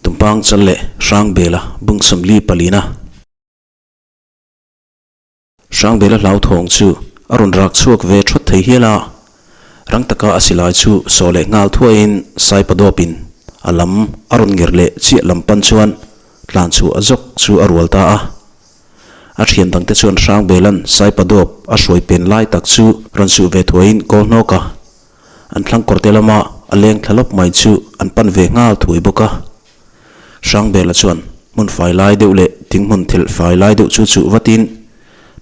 Tumpang chal leh Hrangbela bung 44 palina. Hrangbela hlauthawng chu a rawn rak chhuak ve thawt thei hial a, rang taka a silai chu sawh leh nghal thuaiin Saipadawpin a lam a rawn nger leh chiah lam pan chuan tlan chhuah zawk chu a rual ta a. A thian dangte chuan Hrangbela'n Saipadawp a hruai pen lai tak chu rawn suh ve thuaiin kawl hnawk a. An thlang kawrte lama a leng thla lawp mai chu an pan ve nghal thuai bawk a. Hrangbela chuan hmun fai lai deuh leh thing hmun thelh fai lai deuh chu chuh vatin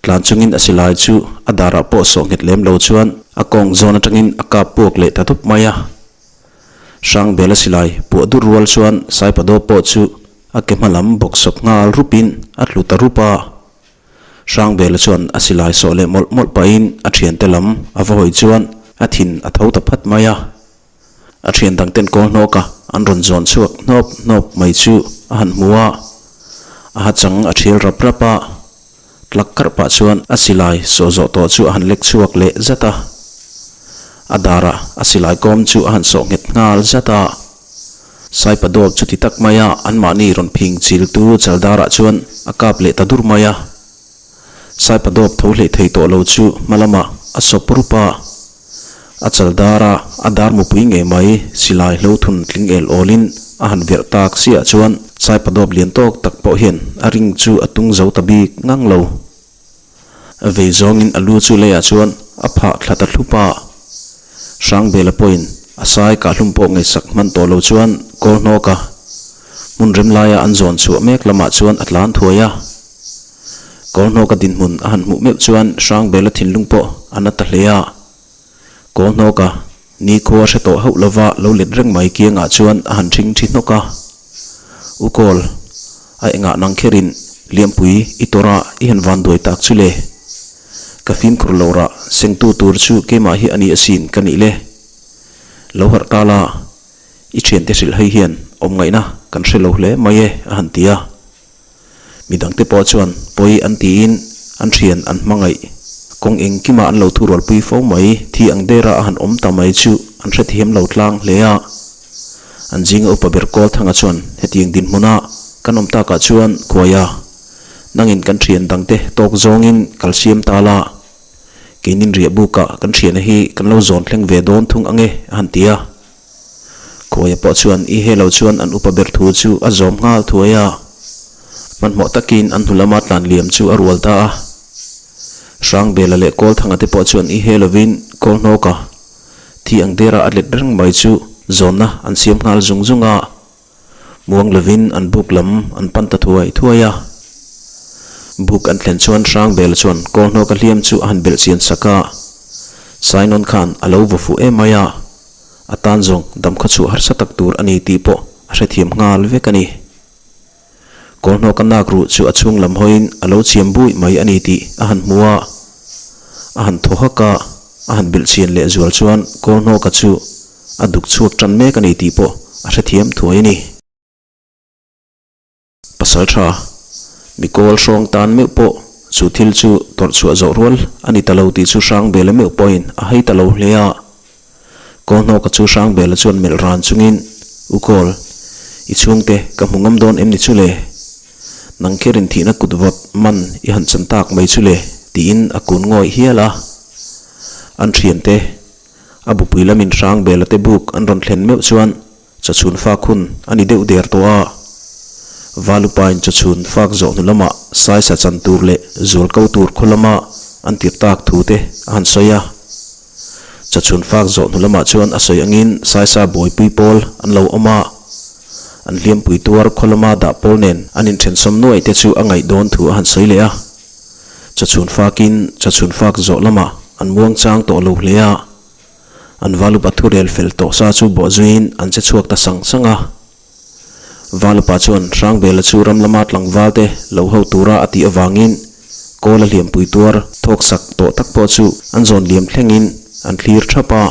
tlan chungin a silai chu a darah pawh sawh nghet lem lo chuan a kawng zawn atangin a kap puak leh ta dup mai a. Hrangbela silai puah dur rual chuan Saipadaw pawh chu a ke hma lam bawk sawp nghal rupin a tlu ta rup a. Hrangbela chuan a silai sawh leh mawlh mawlh pahin a thiante lam a va hawi chuan a thin a tho ta phat mai a. A thian dang ten kawl hnawka an rawn zawn chhuak hnawp hnawp mai chu a han hmu a, a ha chang a thial rap rap a. Tlak karh pah chuan a silai sawh zawh tawh chu a han lek chhuak leh zat a. A darah a silai kawm chu a han sawh nghet nghal zat a. Saipadawp chuti tak maia anmahni rawn phing chiltu Chaldarah chuan a kap leh ta dur mai a. Saipadawp tho hleh thei tawh lo chu hma lamah a sawp rup a. A Chaldara a dar mupui ngei mai silai hlo thun tling el awlin a han verh tak siah chuan Saipadawp lian tawk tak pawh hian a ring chu a tung zo ta bik ngang lo. A vei zawngin a lu chu leiah chuan a phah thla ta thlup a. Hrangbela pawhin a sai kahhlum pawh ngaihsak hman tawh lo chuan kawl hnawk a, hmun rem laia an zawn chhuah mek lamah chuan a tlan thuai a. Kawl hnawka dinhmun a han hmuh meuh chuan Hrangbela thinlung pawh a na ta hle a. Kawl hnawka nikhua hre tawh hauh lova lo let reng mai kiangah chuan a han ṭhing ṭhi hnawk a. U Kawl, a engah nang kherin Liampui i tawrh a i han van duai tak chu le. Ka fimkhur lo rah sengtu tur chu keimah hi a ni asin ka nih le. Lo harh ta la, i thiante hrilh hei hian awm ngaihna kan hre lo hle mai e a han ti a. Midangte pawh chuan pawi an tiin an thian an hmangaih. Kawng engkima an lo thurualpui fo mai, thi ang dera a han awm ta mai chu an hrethiam lo tlang hle a. An zinga upa ber Kawlthanga chuan hetiang dinhmuna kan awm takah chuan khuaia nangin kan thian dangte tawk zawngin kal siam ta la, keinin riah bukah kan thiana hi kan lo zawn thleng ve dawn thung ange a han ti a. Khuaia pawh chuan i he lo chuan an upa ber thu chu a zawm nghal thuai a, hmanhmawh takin an hnu lama tlan liam chu a rual ta a. Hrangbela leh Kawlthanga te pawh chuan i he lovin Kawlhnawka thi ang dera a let reng mai chu zawnna an siam nghal zung zung a, muang lovin an buk lam an pan ta thuai thuai a. Buk an thlen chuan Hrangbela chuan Kawlhnawka hliam chu a han belh chian sak a, Sainawn khan a lo vaw fuh em mai a. A tan zawng dam kha chhuah harsa tak tur a ni tih pawh a hrethiam nghal vek a ni. Kawlhnawka nak ruh chu a chhung lam hawiin a lo chiam bui mai a ni tih a han hmu a. A han thaw hak a, a han belh chhian leh zual chuan Kawlhnawka chu a duk chhuak tan mek a ni tih pawh a hrethiam thuai a ni. Pasal tha, mi kawl hrawng tan meuh pawh chu thil chu tawrh chhuah zawh rual a ni ta lo tih chu Hrangbela meuh pawhin a hei ta lo hle a. Kawlhnawka chu Hrangbela chuan melh ran chungin, U Kawl, i chhungte ka hmu ngam dawn em ni chu le? Nang kherin thihna kut vawt man i han chan tak mai chu le? tiin a kun ngawih hial a. An thiante, a bupui lamin Hrangbela te buk an rawn thlen meuh chuan Chawchhun fak hun a ni deuh der tawh a, Valupain chawchhun fak zawh hnu lamah saisa chan tur leh zual ko tur khaw lama an tirh tak thu te a han sawi a. Chawchhun fak zawh hnu lamah chuan a sawi angin saisa buaipui pawl an lo awm a, an hliampui tuar khaw lama dah pawl nen an inthensawm nuaih te chu a ngaih dawn thu a han sawi leh a. Chawchhun fakin chawchhun fak zawh lamah an muangchang tawh lo hle a. An Valupa thu rel fel tawh sa chu bawh zuiin an che chhuak ta sang sang a. Valupa chuan Hrangbela chu ram lama tlangval te lo ho tura a tih avangin Kawla hliampui tuar thawk sak tawh tak pawh chu an zawn liam thlengin an thlir thap a.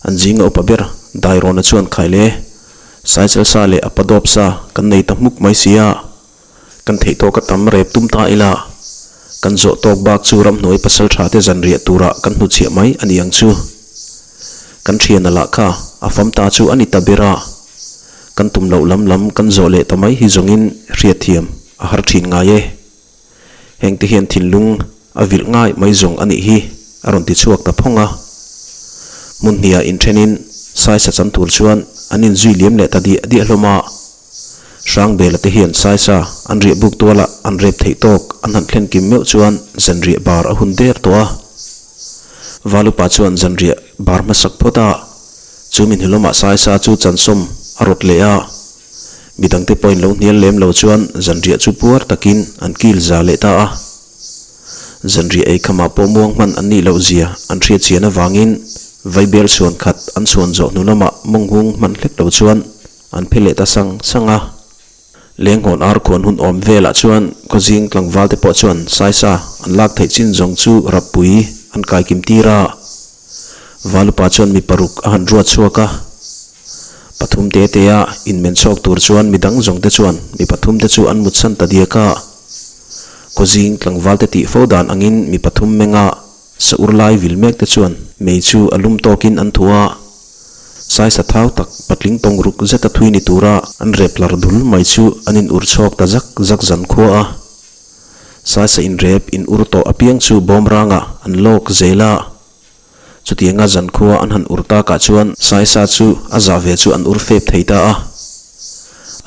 An zinga upa ber Dairawna chuan Khaile, Saichal sa leh a padawp sa kan nei ta hmuk mai sia. Kan theih tawk a tam rep tum ta ila, kan zawh tawk bak chu ramhnuai pasal tha te zan riah turah kan hnuchhiah mai a ni ang chu. Kan thiana lah kha a fam ta chu a ni ta ber a. Kan tum loh lam lam kan zawh leh ta mai hi zawngin hriatthiam a har thin ngai e. Hengte hian thinlung a vilh ngai mai zawng a nih hi a rawn ti chhuak ta phawng a. Hmun hniah inthenin saisa chan tur chuan an inzui liam leh ta diah diah hlawm a. Hrangbela te hian saisa an riah buk tuala an rep theih tawk an han thlen kim meuh chuan zanriah bar a hun der tawh a. Valupa chuan zanriah bar hmasak phawt a, chu mi hnulawmah saisa chu chansawm a rawt leh a. Midangte pawhin lo hnial lem lo chuan zanriah chu puar takin an kil za leh ta a. Zanriah ei khamah pawh muang hman an nih loh zia an hriat chian avangin vaibel chhuan khat an chhuan zawh hnu lamah mawnghung hman hlek lo chuan an phe leh ta sang sang a. Lenghawn ar khuan hun awm velah chuan khawzing tlangval te pawh chuan saisa an lak theih chin zawng chu rappui an kaikim tir a. Valupa chuan mi paruk a han ruat chhuak a. Pathum te te a inmen chhawk tur chuan midang zawng te chuan mi pathum te chu an mutsan ta diak a. Kawzing tlangval te tih fo dan angin mi pathum menga sa ur lai vil mek te chuan mei chu a lum tawkin an thu a. Saisa thau tak patling tawng ruk zeta thui ni tura an rep lar dul mai chu an in ur chhawk ta zak zak zan khua a. Saisa inrep in ur tawh apiang chu bawmrangah an lawk zel a. Chutianga zankhua an han ur takah chuan Saisa chu a zah ve chu an ur fep thei ta a.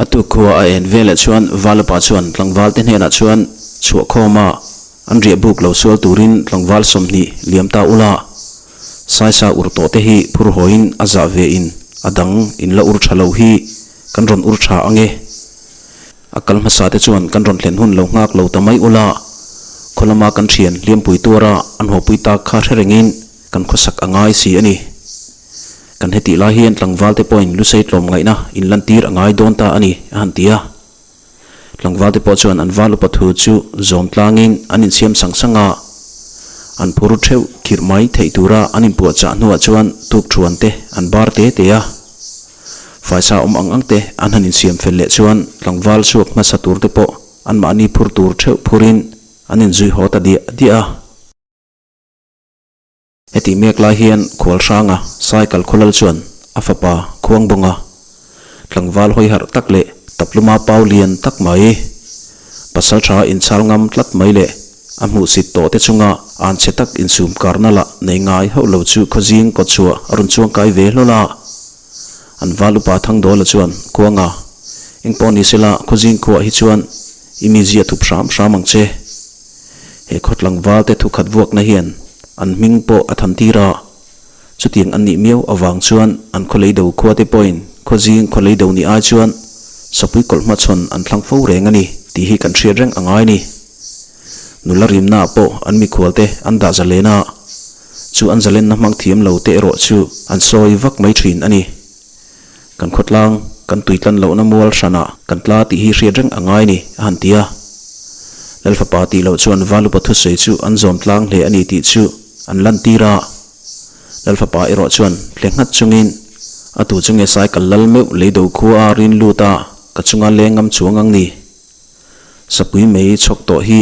A tuk khua a en veleh chuan Valapa chuan tlangval te hnenah chuan chhuah khawm a, an riah buk lo sual turin tlangval 20 liam ta ula. Saisa ur tawh te hi phur hawiin a zah ve in a dang in la ur tha lo hi kan rawn ur tha ange. A kal hmasa te chuan kan rawn thlen hun lo nghak lo ta mai ula, khaw lama kan thian hliampui tuara an hawpui tak kha hre rengin kan khawsak a ngai si a ni. Kan hetih lai hian tlangval te pawhin lusei tlawm ngaihna inlantir a ngai dawn ta a ni, a han ti a. Tlangval te pawh chuan an val upa thu chu zawm tlangin an insiam sang sang a, an phur theuh khirh mai theih tura an inpuahchah hnuah chuan tukthuan te an bar te te a. Faisa awm ang ang te an han insiam fel leh chuan tlangval chhuak hmasa tur te pawh anmahni phur tur theuh phurin an inzui haw ta diah diah a. Heti mek lai hian khual hranga cycle khawlal chuan a fapa khuang bawnga tlangval hawi harh tak leh tapluma pau lian tak mai pasal tha inchhal ngam tlat mai leh A hmuhsit tawh te chunga an chhe tak insum karna lah nei ngai hauh lo chu khawzing kawtchhuah a rawn chuang kai ve hlawl a. An val upa Thangdawla chuan, Kuanga, eng pawh ni sela khawzing khuah hi chuan i mizia thup hram hram ang che. He khawtlangval te thukhat vuakna hian an hming pawh a than tir a. Chutiang an nih miau avang chuan an khawlei do khua te pawhin khawzing khawlei do ni ai chuan sapui kawlh hmachhawn an thlang fo reng a ni tih hi kan hriat reng a ngai ni. Nula rimnaah pawh an mikhualte an dah zalen a, chu an zalenna hmang thiam lo te erawh chu an sawi vak mai thin a ni. Kan khawtlang, kan tuitlan lohna mual hranah kan tla tih hi hriat reng a ngai ni, a han ti a. Lalfapa tih loh chuan Valupa thusawi chu an zawm tlang hle a ni tih chu an lantir a. Lalfapa erawh chuan hle nghat chungin a tu chu nge cycle lal meuh lei do khua a rin lut a, ka chunga leng ngam chuang ang ni. Sapui mei chhawk tawh hi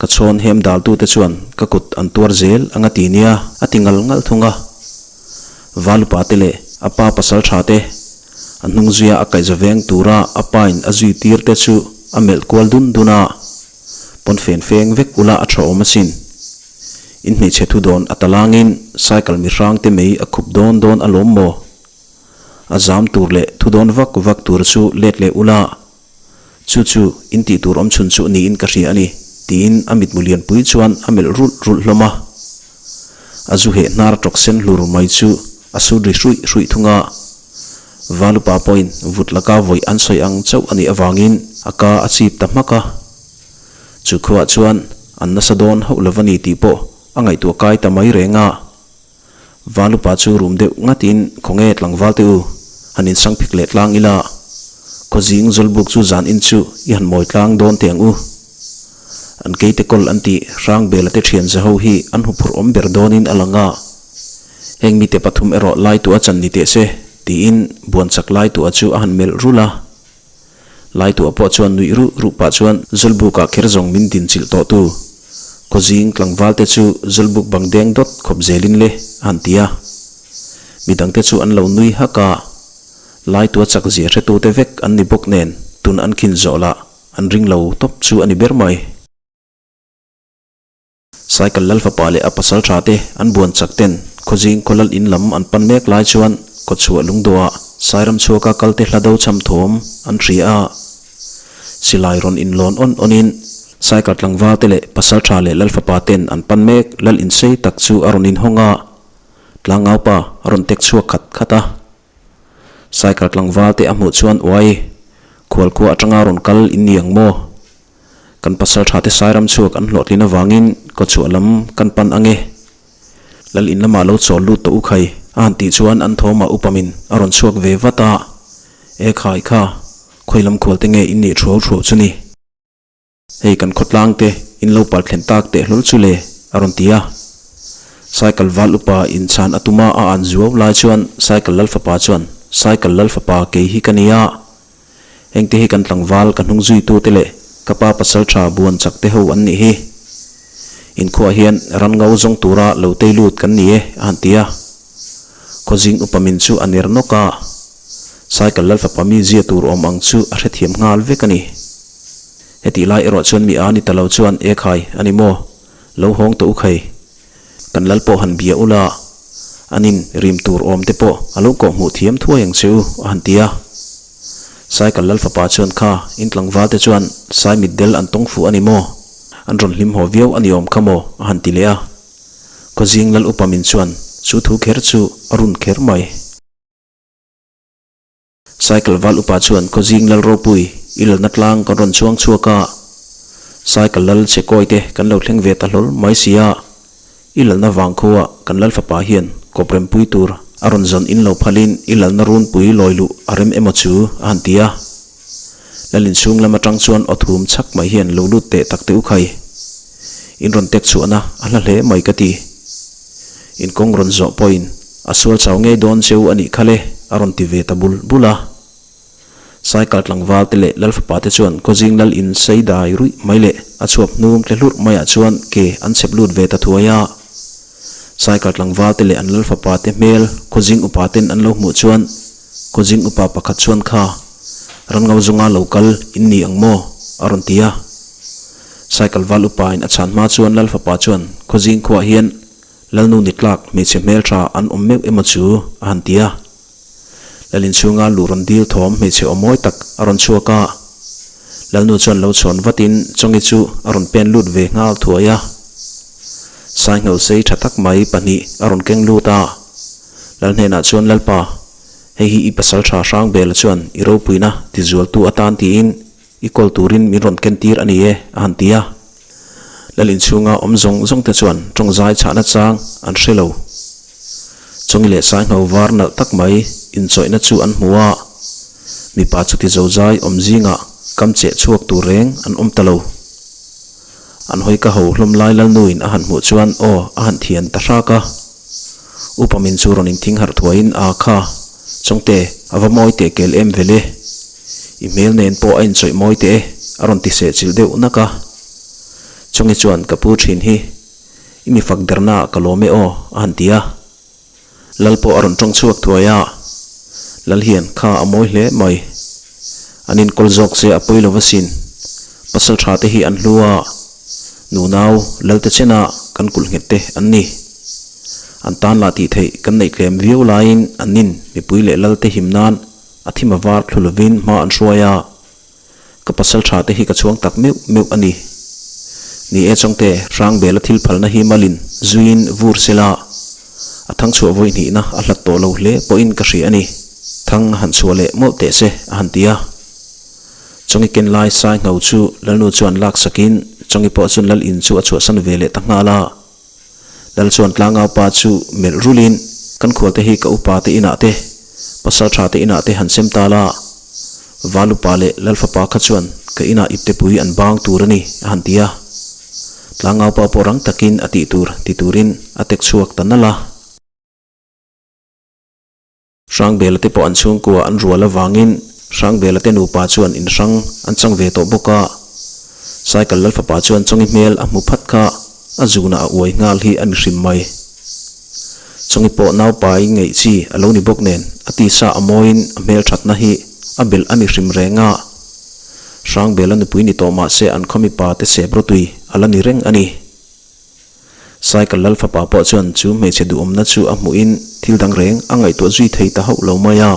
ka chhawn hem daltute chuan ka kut an tuar zel anga ti nia a ti ngal ngal thung a. Valupa te leh a pa pasal tha te a hnung zuia a kaihza veng tura a pa in a zui tir te chu a melh kual dun dun a. Pawn fen feng vek ula a tha awm asin. In hmeichhe thu dawn a talangin cycle mi hrang te mei a khup dawn dawn alawm maw? A zam tur leh thu dawn vak vak tur chu let leh ula. Chu chu in tih tur awm chhun chu niin ka hria a ni, tiin a mitmu lianpui chuan a melh rulh rulh hlawm a. A zu heh hnar tawk sen hlur mai chu a sut ri hruih hruih thung a. Valupa pawhin vut laka vawi an sawi ang chauh a nih avangin a ka a chip ta hmak a. Chu khuaah chuan an nasa dawn hauh lo va ni tih pawh a ngaihtuah kai ta mai reng a. Valupa chu rum deuh ngatin khawnge tlangval te u, han insang phik leh tlang ila, khawzing zawlbuk chu zan in chu i han mawi tlang dawn teh ang u. An keite kawl an tih Hrangbela te thian zaho hi an huphurh awm ber dawnin a lang a. Heng mite pathum erawh lai tua chan ni teh se, tiin buanchak lai tua chu a han melh rulh a. Laitua pawh chuan nuih ruh ruh pah chuan Zawlbukah kher zawng min din chilh tawh tu. Khawzing tlangval te chu Zawlbuk bang deng dawt khawp zelin le a han ti a. Midangte chu an lo nui hak a. Laitua chak zia hretute vek an ni bawk nen tun an khin zawh lah an ring lo tawp chu a ni ber mai. Cycle lal fapa leh a pasal tha te an buan chak ten khawzing khaw lal in lam an pan mek lai chuan kawtchhuah lungdawhah Sairam chhuaka kal te hla do cham thawm an hria a. Silai rawn inlawn awn awnin Cycle tlangval te leh pasal tha leh lal fapa ten an pan mek lal insei tak chu a rawn inhawng a, tlangaupa a rawn tek chhuak khat khat a. Cycle tlangval te a hmuh chuan uai khualkhua atanga rawn kal in ni ang maw? Kan pasal tha te Sairam chhuak an hlawhtlin avangin kawchhuah lam kan pan ang e. Lal in lamah lo chawl lut tawh u khai a han tih chuan an thawmah upamin a rawn chhuak ve vat a, E khai kha, khawi lam khual te nge in nih thuau thuau chu ni? Hei kan khawtlang te in lo pal thlen tak teh hlawl chu le a rawn ti a. Cycle val upa in chhan a tuma a an zuau lai chuan Cycle lal fapa chuan Cycle lal fapa kei hi ka nia. Hengte hi kan tlangval ka hnung zuitu te leh ka pa pasal tha buan chak te ho an nih hi. Inkhuah hian ran ngau zawng tura lo tei lut kan ni e a han ti a. Khawzing upa min chu a ner nawk a. Cycle lal fapa mi zia tur awm ang chu a hrethiam nghal vek a ni. Hetih lai erawh chuan mi a ni ta lo chuan e khai a ni maw? Lo hawng tawh u khai. Kan lal pawh han bia ula, an in rim tur awm te pawh a lo kawh hmuh thiam thuai ang che u a han ti a. Cycle lal fapa chuan kha in tlangval te chuan sai mitdel an tawng fuh a ni maw? An rawn hlim haw viau a ni awm kha maw? a han ti leh a. Khawzing lal upa min chuan chu thu kher chu a run kher mai. Cycle val upa chuan Khawzing lal ropui i lalna tlang kan rawn chuang chhuak a, Cycle lal che kawi te kan lo thleng ve ta hlawl mai si a, i lalna vang khuaa kan lal fapa hian kawp rempui tur a rawn zawn in lo phalin i lalna runpui lawi luh a rem emaw chu a han ti a. Lal inchhung lam atang chuan aw thum chhak mai hian lo lut teh tak teh u khai. In rawn tek chhuahna a hla hle mai ka ti. In kawng rawn zawh pawhin a sual chau ngei dawn cheu a nih kha le a rawn ti ve ta bul bul a. Cycle tlangval te leh Lalfapa te chuan khawzing lal in sei dai ruih mai leh a chhuap hnum tle hlurh maiah chuan ke an chhep lut ve ta thuai a. Cycle tlangval te leh an Lalfapa te hmel khawzing upa ten an lo hmuh chuan Khawzing upa pakhat chuan kha ran ngau zunga lo kal in ni ang maw? a rawn ti a. Cycle val upa in a chhan hma chuan Lalfapa chuan khawzing khuah hian Lalnu ni tlak hmeichhe hmeltha an awm meuh emaw chu a han ti a. Lalin chhunga lu rawn dil thawm hmeichhe aw mawi tak a rawn chhuak a. Lalnu chuan lo chhawn vatin Chawngi chu a rawn pen lut ve nghal thuai a. Sainghal sei tha tak mai pahnih a rawn keng lut a. Lal hnenah chuan Lalpa, hei hi i pasal tha Hrangbela chuan i ropuina tizualtu atan tiin i kawl turin min rawn kentir a ni e, a han ti a. Lal inchhunga awm zawng zawng te chuan tawngzai chhahna chang an hre lo. Chawngi leh Saingho var nalh tak mai inchawihna chu an hmu a, mipa chuti zozai awm zingah kam cheh chhuak tur reng an awm ta lo. An hawi ka ho hlawm lai Lalnuin a han hmuh chuan aw a han thian ta hrak a. Upa min chu rawn inthing harh thuaiin a kha, Chawngte, a va mawi teh kel em vele. I hmel nen pawh a inchawih mawi teh e, a rawn ti seh chilh deuh nak a. Chawngi chuan ka pu thin hi, i mi fak derna ah ka lawm e aw, a han ti a. Lal pawh a rawn tawng chhuak thuai a, Lal hian kha a mawi hle mai. An inkawl zawk che a pawi lo asin. Pasal tha te hi an hlu a, nunau Lal te chena kan kulh nghet te an ni. An tan lah tih theih kan neih tlem viau laiin an nin mipui leh Lal te him nan a thim a var thlu lovin hma an hruai a. Ka pasal tha te hi ka chhuang tak meuh meuh a ni. Ni e Chawngte, Hrangbela thil phalna hi malin zuiin vur sela a thang chhuah vawi hnihna a hlat tawh lo hle pawhin ka hria a ni. Thang a han chhuah leh mawlh teh se a han ti a. Chawngi ken lai sai ngho chu Lalnu chuan lak sakin Chawngi pawh chuan Lal in chu a chhuahsan ve leh ta nghal a. Lal chuan tlangau pa chu melh rulin, Kan khualte hi ka upa te inah te, pasal tha te inah te han sem ta la. Val upa leh Lal fapa kha chuan ka inah iptepui an bang tur a ni, a han ti a. Tlangau pa pawh rang takin a tih tur ti turin a tek chhuak ta nalh a. Hrangbela te pawh an chhungkua an rual avangin Hrangbela te nupa chuan in hrang an chang ve tawh bawk a. Cycle lal fapa chuan Chawngi hmel a hmu phat kha a zunah a uai nghal hi a ni hrim mai. Chungi pawh naupai ngeih chi a lo ni bawk nen a tisa a mawiin a hmelthatna hi a belh a ni hrim reng a. Hrangbela nupui ni tawh mahse an khaw mipa te sep rawtui a la ni reng a ni. Cycle lal fapa pawh chuan chu hmeichhe duhawmna chu a hmuhin thil dang reng a ngaihtuah zui thei ta hauh lo mai a.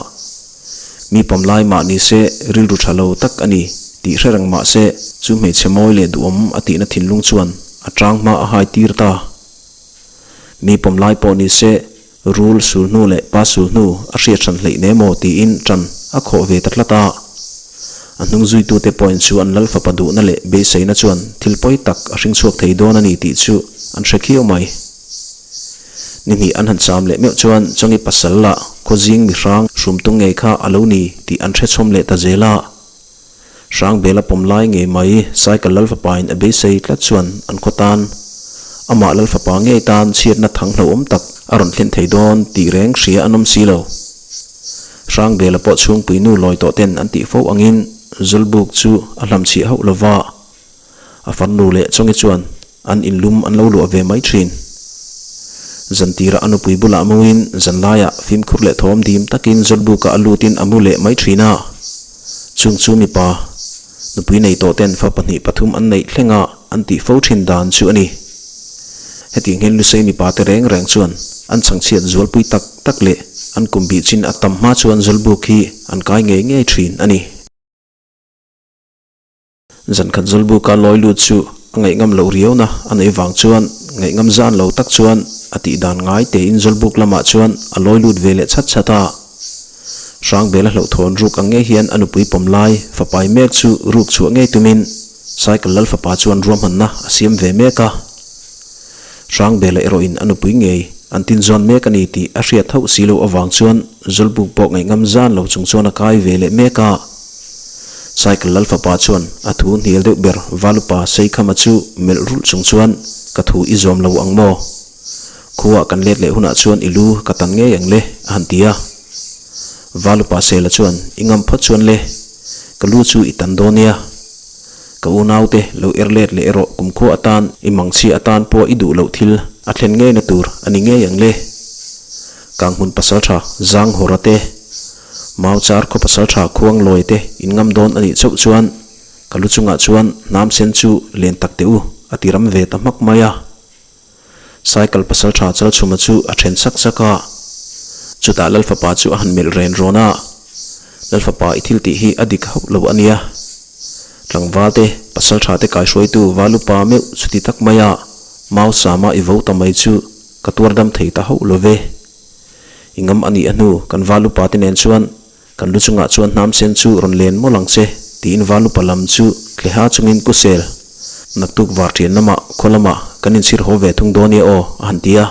Mi pawm lai mah ni se rilru tha lo tak a ni tih hre reng mah se chu hmeichhe mawi leh duhawm a tihna thinlung chuan a tang hma a hai tir ta. Mi pawm lai pawh ni se rul sul hnu leh pa sul hnu a hriat hran hleih ne maw tiin tan a khawh ve ta tlat a. A hnung zuitute pawhin chu an lal fapa duhna leh beiseina chuan thil pawi tak a hring chhuak thei dawn a ni tih chu an hre khiau mai. Ni hnih an han cham leh meuh chuan Chawngi pasal lah khawzing mi hrang hrumtung ngei kha a lo ni tih an hre chhawm leh ta zel a. Hrangbela pawm lai ngei mai Cycle Lalfapain a beisei tlat chuan an khaw tan amah Lalfapa ngei tan chhiatna thang hlauhawm tak a rawn thlen thei dawn tih reng hria an awm si lo. Hrangbela pawh chhungpui nu lawi tawh ten an tih fo angin Zulbuk chu a hlamchhiah hauh lova, a farnu leh Chawngi chuan An inlum an lo luah ve mai thin. Zantirah a nupui bulah muin zanlaiah fimkhur leh thawm dim takin Zawlbukah a lutin a mu leh mai thin a. Chung chu mipa, nupui nei tawh ten fa pahnih pathum an neih thleng a an tih fo thin dan chu a ni. Hetiang hian Lusei mipa te reng reng chuan an chhangchhiat zualpui tak tak leh an kum bih chin a tam hma chuan Zawlbuk hi an kai ngei ngei thin a ni. Zankhat Zawlbuka lawi lut chu a ngaihngam loh riauna a neih vang chuan ngaihngam zan lo tak chuan a tih dan ngai tein Zawlbuk lamah chuan a lawi lut ve leh chhat chhat a. Hrangbela hlauhthawn ruk ang ngei hian a nupui pawm lai fapai mek chu ruk chhuah ngei tumin Cycle lal fapa chuan ruahmanna a siam ve mek a. Hrangbela erawhin a nupui ngei an tinzawn mek a ni tih a hriat hauh si loh avang chuan Zawlbuk pawh ngaihngam zan lo chung chuan a kai ve leh mek a. Cycle lal fapa chuan a thu hnial deuh ber Valupa Seikhama chu melh rulh chung chuan ka thu i zawm lo ang maw? Khuaah kan let leh hunah chuan i lu ka tan ngei ang le a han ti a. Valupa Sela chuan i ngam phawt chuan le, ka lu chu i tan dawn nia. Ka unaute lo er let leh erawh kumkhua atan i mangchhia atan pawh i duh loh thil a thlen ngeina tur a ni ngei ang le. Kanghmun pasaltha Zang Hawra te, Mau char khaw pasaltha khuang lawi te in ngam dawn a nih chauh chuan ka lu chungah chuan hnam sen chu len tak teh u a ti ram ve ta hmak mai a. Cycle pasaltha Chalchhuma chu a then sak sak a, chutah Lalfapa chu a han melh ren rawn a, Lalfapa i thil tih hi a dik hauh lo a nia. Tlangval te pasaltha te kaihruaitu Valupa meuh chuti tak mai a, Mau Sama i vo ta mai chu ka tuar dam thei ta hauh lo ve. I ngam a nih a hnu kan Valupa te nen chuan kan lu chungah chuan hnam sen chu rawn len mawlh ang che tiin Valupa lam chu thleha chungin Pu Sel, naktuk var thian lamah khaw lamah kan inchhir haw ve thung dawn e aw a han ti a.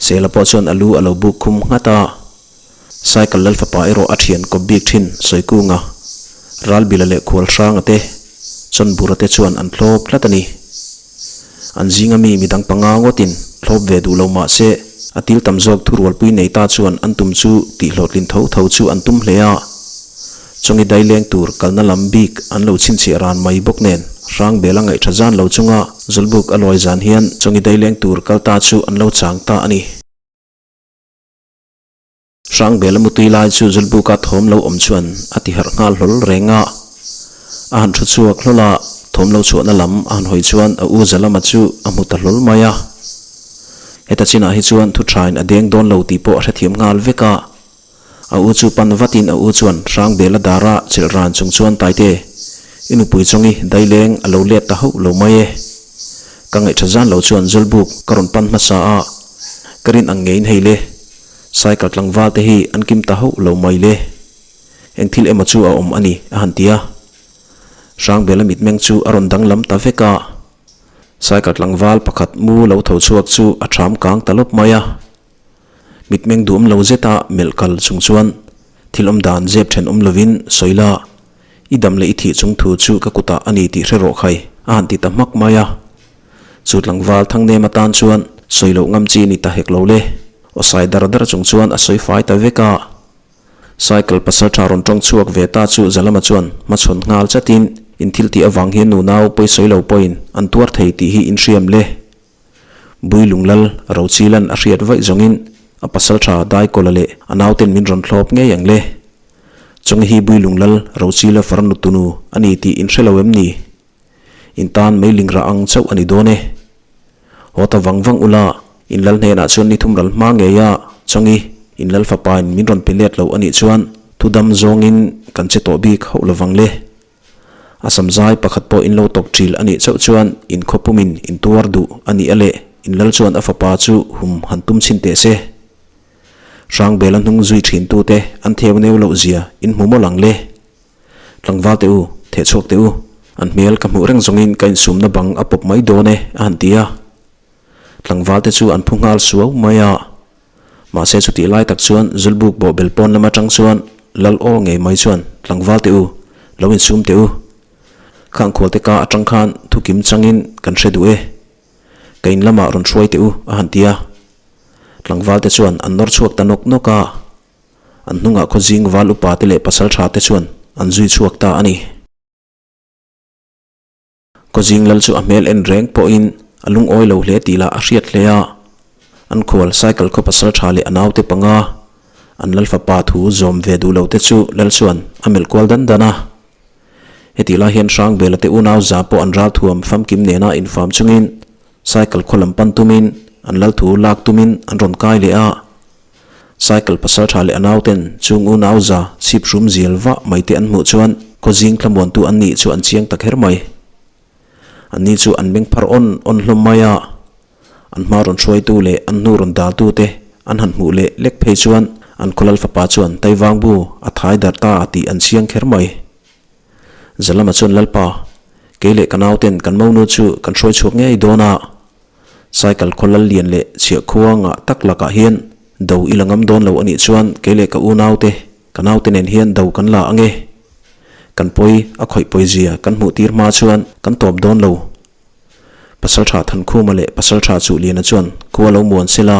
Sela pawh chuan a lu a lo buk khum nghat a. Cycle Lalfapa erawh a thian kawp bik thin Sawikunga, Ralbila leh Khualhranga te, Chawnbura te chuan an thlawp tlat a ni. An zinga mi midang panga ngawtin thlawp ve duh lo mah se, a til tam zawk thurualpui nei ta chuan an tum chu tihhlawhtlin tho tho chu an tum hle a. Chawngi daileng tur kalna lam bik an lo chhinchhiah ran mai bawk nen Hrangbela ngaihṭha zan lo chunga Zawlbuk a lawi zan hian chawngi daileng tur kal ta chu an lo chang ta a ni. Hrangbela mutui lai chu Zawlbuka thawm lo awm chuan a ti harh nghal hlawl reng a. A han thu chhuak hlawl a, thawm lo chhuahna lam a han hawi chuan a u Zalama chu a hmu ta hlawl mai a. Heta chinah hi chuan thu thain a deng dawn lo tih pawh a hrethiam nghal vek a. A u chu pan vatin a u chuan Hrangbela dara chelh ran chung chuan Taite, i nupui chawngi daileng a lo let ta hauh lo mai e. Ka ngaihṭha zan lo chuan Zawlbuk ka rawn pan hmasa a, ka rin ang ngeiin hei le. Cycle tlangval te hi an kim ta hauh lo mai le. Eng thil emaw chu a awm a ni, a han ti a. Hrangbela mitmeng chu a rawn danglam ta vek a. Cycle tlangval pakhat mu lo tho chhuak chu a ṭham kang ta lawp mai a. Mitmeng duhawm lo zeta melh kal chung chuan thil awm dan zep ṭhen awm lovin sawi la, i dam leh i thih chung thu chu ka kutah a ni tih hre rawh khai, a han ti ta hmak mai a. Chu tlangval Thangnem atan chuan sawi loh ngam chi ni ta hek lo le. Aw sai dar dar chung chuan a sawi fai ta vek a. Cycle pasal tha rawn tawng chhuak ve ta chu Zalama chuan hmachhawn nghal chatin in thil tih avang hian nunau pawi sawi lo pawhin an tuar thei tih hi in hriam le. Builung lal Rochilan a hriat vaih zawngin a pasaltha Daikawla leh a nauten min rawn thlawp ngei ang le. Chawngi hi Builung lal Rochila farnu tunu a ni tih in hre lo em ni? In tan meiling rah ang chauh a ni dawn e. Haw ta vang vang ula, in lal hnenah chuan ni thum ral hma ngei a, Chawngi, in lal fapain min rawn pe let lo a nih chuan thu dam zawngin kan che tawh bik hauh lovang le. A samzai pakhat pawh in lo tawk ṭil a nih chauh chuan in khawpumin in tuar duh a nih a leh in lal chuan a fapa chu hum han tum chhin teh se. Hrangbela hnung zui ṭhin tute an theu neu loh zia in hmu mawlh ang le. Tlangval teh u, theh chhuak teh u, an hmel ka hmuh reng zawngin ka insumna bang a pawp mai dawn e a han ti a. Tlangval te chu an phu nghal suau mai a. Mahse chutih lai tak chuan Zulbuk bawhbel pawn lam atang chuan Lal aw ngei mai chuan tlangval teh u, lo insum teh u. Khang khualte ka atang khan thu kim changin kan hre duh e. Ka in lamah rawn hruai teh u a han ti a. Tlangval te chuan an nawr chhuak ta nawk nawk a. An hnungah khawzing val upa te leh pasal tha te chuan an zui chhuak ta a ni. Khawzing lal chu a hmel en reng pawhin a lungawi lo hle tih lah a hriat hle a. An khual cycle khaw pasal tha leh a naute panga an lal fapa thu zawm ve duh lo te chu lal chuan a melh kual dan dan a. Hetih lai hian Hrangbela te unau za pawh an ral thuam famkim nena infam chungin cycle khaw lam pan tumin an lal thu lak tumin an rawn kai leh a. Cycle pasal tha leh a nauten chung unau za chhip hrum zial vah mai te an hmuh chuan khawzing thlamuantu an nih chu an chiang ta kher mai. Anni chu an meng phar awn awn hlawm mai a, an hma rawn hruaitu leh an hnu rawn daltu te an han hmuh leh lek phei chuan an khawlal fapa chuan Taivang bu a thai darh ta tih an chiang kher mai. Zalama chuan Lalpa, kei leh ka nauten kan monu chu kan hruai chhuak ngei dawn a, Cycle khaw lal lian leh chhiah khua ngah tak lakah hian do i la ngam dawn lo a nih chuan kei leh ka unaute, ka naute nen hian do kan la ange. Kan pawi a khawih pawi zia kan hmuh tir hma chuan kan tawp dawn lo. Pasaltha Thankhuma leh Pasaltha Chuhliana chuan khua lo muan sela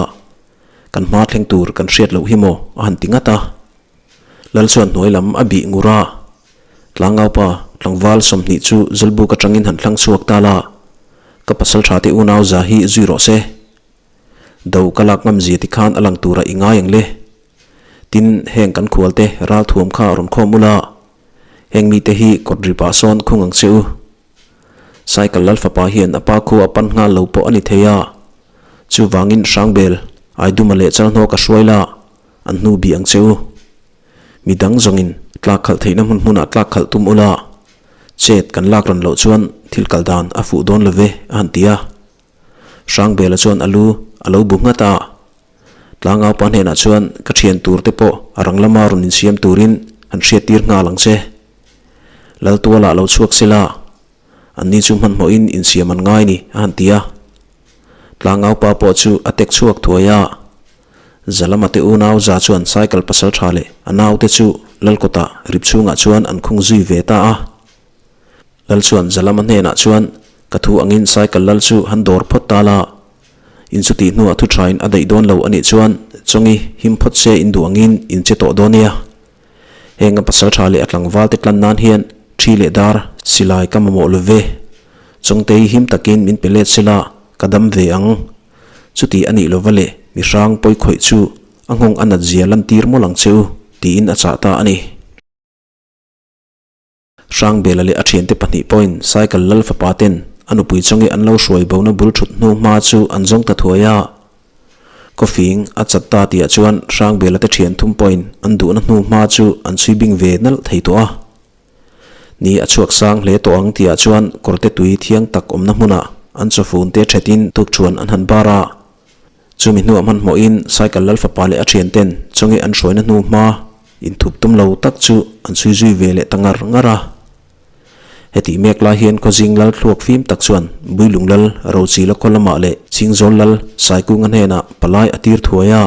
kan hma thleng tur kan hriat loh hi maw a han ti ngat a. Lal chuan hnuai lam a bih ngur a, Tlangaupa tlangval 20 chu Zawlbuk atangin han thlang chhuak ta la, ka pasal tha te unau za hi zui rawh se. Do ka lak ngam zia tikhan a lang tura i ngai ang le. Tin, heng kan khual te ral thuam kha rawn khawm ula, heng mite hi kawt ripah sawn khung ang che u. Cycle lal fapa hian a pa khu a pan nghal lo pawh a ni thei a, chuvangin Hrangbel, Aiduma leh Chalhnawk a hruai la, An hnu bih ang che u. Mi dang zawngin tlak khalh theihna hmun hmunah tlak khalh tum ula, chet kan lak ran loh chuan thil kal dan a fuh dawn lo ve, a han ti a. Hrangbela chuan a lu a lo bu nghat a. Tlangaupa hnenah chuan ka thian tur te pawh a rang lama rawn insiam turin han hriattir nghal ang che. Laltualah lo chhuak sela, anni chu hmanhmawhin insiam an ngai ni, a han ti a. Tlangaupa pawh chu a tek chhuak thuai a. Zalama te unau za chuan cycle pasal tha leh a naute chu Lalkawtah rip chhungah chuan an khung zui ve ta a. Lal chuan Zalama hnenah chuan, Ka thu angin cycle lal chu han dawr phawt ta la. In chutih hnuah thu thain a daih dawn lo a nih chuan Chawngi him phawt se in duh angin in che tawh dawn nia. Heng a pasal tha leh a tlangval te tlan nan hian thi leh dar silai ka mamawh lo ve. Chawngte hi him takin min pe let sela ka dam ve ang. Chuti a nih lova leh mi hrang pawi khawih chu a nghawng a nat zia lantir mawlh ang che u, tiin a chah ta a ni. Hrangbela leh a thiante pahnih pawhin cycle lal fapa ten a nupui chawngi an lo hruai bona bul thut hnu hma chu an zawng ta thuai a. Kawfing a chat ta tihah chuan Hrangbela te thian thum pawhin an duhna hnu hma chu an chhui bing ve nalh thei tawh a. Ni a chhuak sang hle tawh ang tihah chuan kawrte tui thiang tak awmna hmunah an chawfun te thetin tukṭhuan an han bar a. Chumi hnuah hmanhmawhin cycle lal fapa leh a thianten chawngi an hruaina hnu hma inthup tum lo tak chu an chhui zui ve leh ta ngar ngar a. Hetih mek lai hian khawzing lal thluak fim tak chuan Builung lal Rochila khaw lamah leh Chingzawl lal Saikunga hnenah palai a tir thuai a.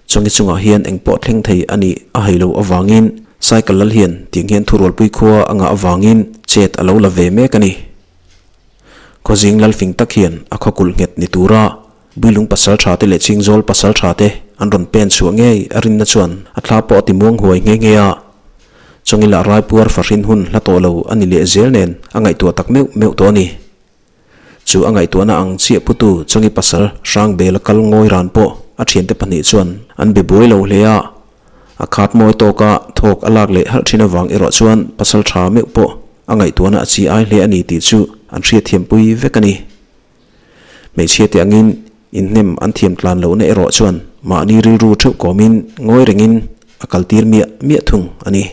Chawngi chungah hian eng pawh thleng thei a nih a hai loh avangin cycle lal hian tiang hian thurualpui khua a ngah avangin chet a lo la ve mek a ni. Khawzing lal fing tak hian a khaw kulh nghet ni tura Builung pasal tha te leh Chingzawl pasal tha te an rawn pen chhuah ngei a rinna chuan a thla pawh a ti muang huai nghe nghe a. Chawngi lah raipuar fahrin hun hla tawh lo a ni leh zel nen a ngaihtuah tak meuh meuh tawh a ni. Chu a ngaihtuahna ang chiah putu Chawngi pasal Hrangbela kal ngawi ran pawh a thiante pahnih chuan an be buai lo hle a. A khat mawi tawka thawk a lak leh halh thin avang erawh chuan pasal tha meuh pawh a ngaihtuahna a chi ai hle a ni tih chu an hriatthiampui vek a ni. Hmeichhia te angin inhnem an thiam tlan lohna erawh chuan mahni rilru theuh kawmin ngawi rengin a kaltir miah miah thung a ni.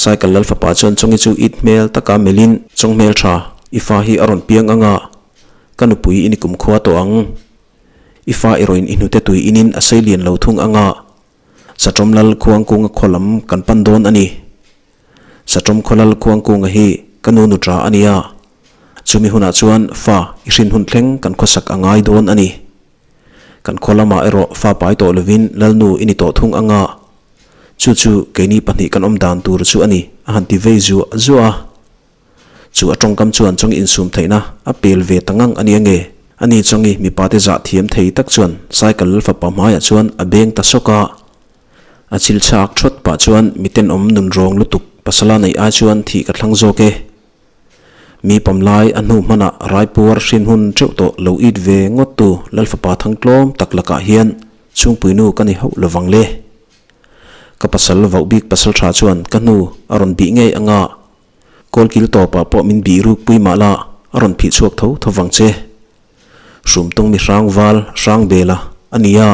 Cycle lal fapa chuan Chawngi chu it hmel taka melhin, Chawng hmel tha, i fa hi a rawn piang anga, ka nupui i ni kumkhua tawh ang. I fa erawhin i hnute tui inin a sei lian lo thung anga, Satawm lal Khuangkunga khaw lam kan pan dawn a ni. Satawm khaw lal Khuangkunga hi ka nu nutra a nia, chumi hunah chuan fa i hrin hun thleng kan khawsak a ngai dawn a ni. Kan khaw lamah erawh fa pai tawh lovin lalnu i ni tawh thung anga, Chu chu keini pahnih kan awm dan tur chu a ni, a han ti vei zuah zuah a. Chu a tawngkam chuan Chawngi insum theihna a pel ve ta ngang a nia nge? Ani Chawngi mipate zah thiam thei tak chuan cycle lalfapa hmaiah chuan a beng ta sawk a. A chil chhak thawt pah chuan mitenawm nun rawng lutuk pasala neih ai chuan thih ka thlang zawk e. Mi pamlai a hnu hmanah raipuar hrin hun teuh tawh lo it ve ngawttu lalfapa thangtlawm tak lakah hian Chhungpuinu ka ni hauh lovang le. Ka pasal vauh bik pasal tha chuan ka hnu a rawn bih ngei anga, kawlkil tawpah pawh min bih ruk pui mah la a rawn phih chhuak tho tho vang che. Hrumtung mi hrang val hrang bela a nia,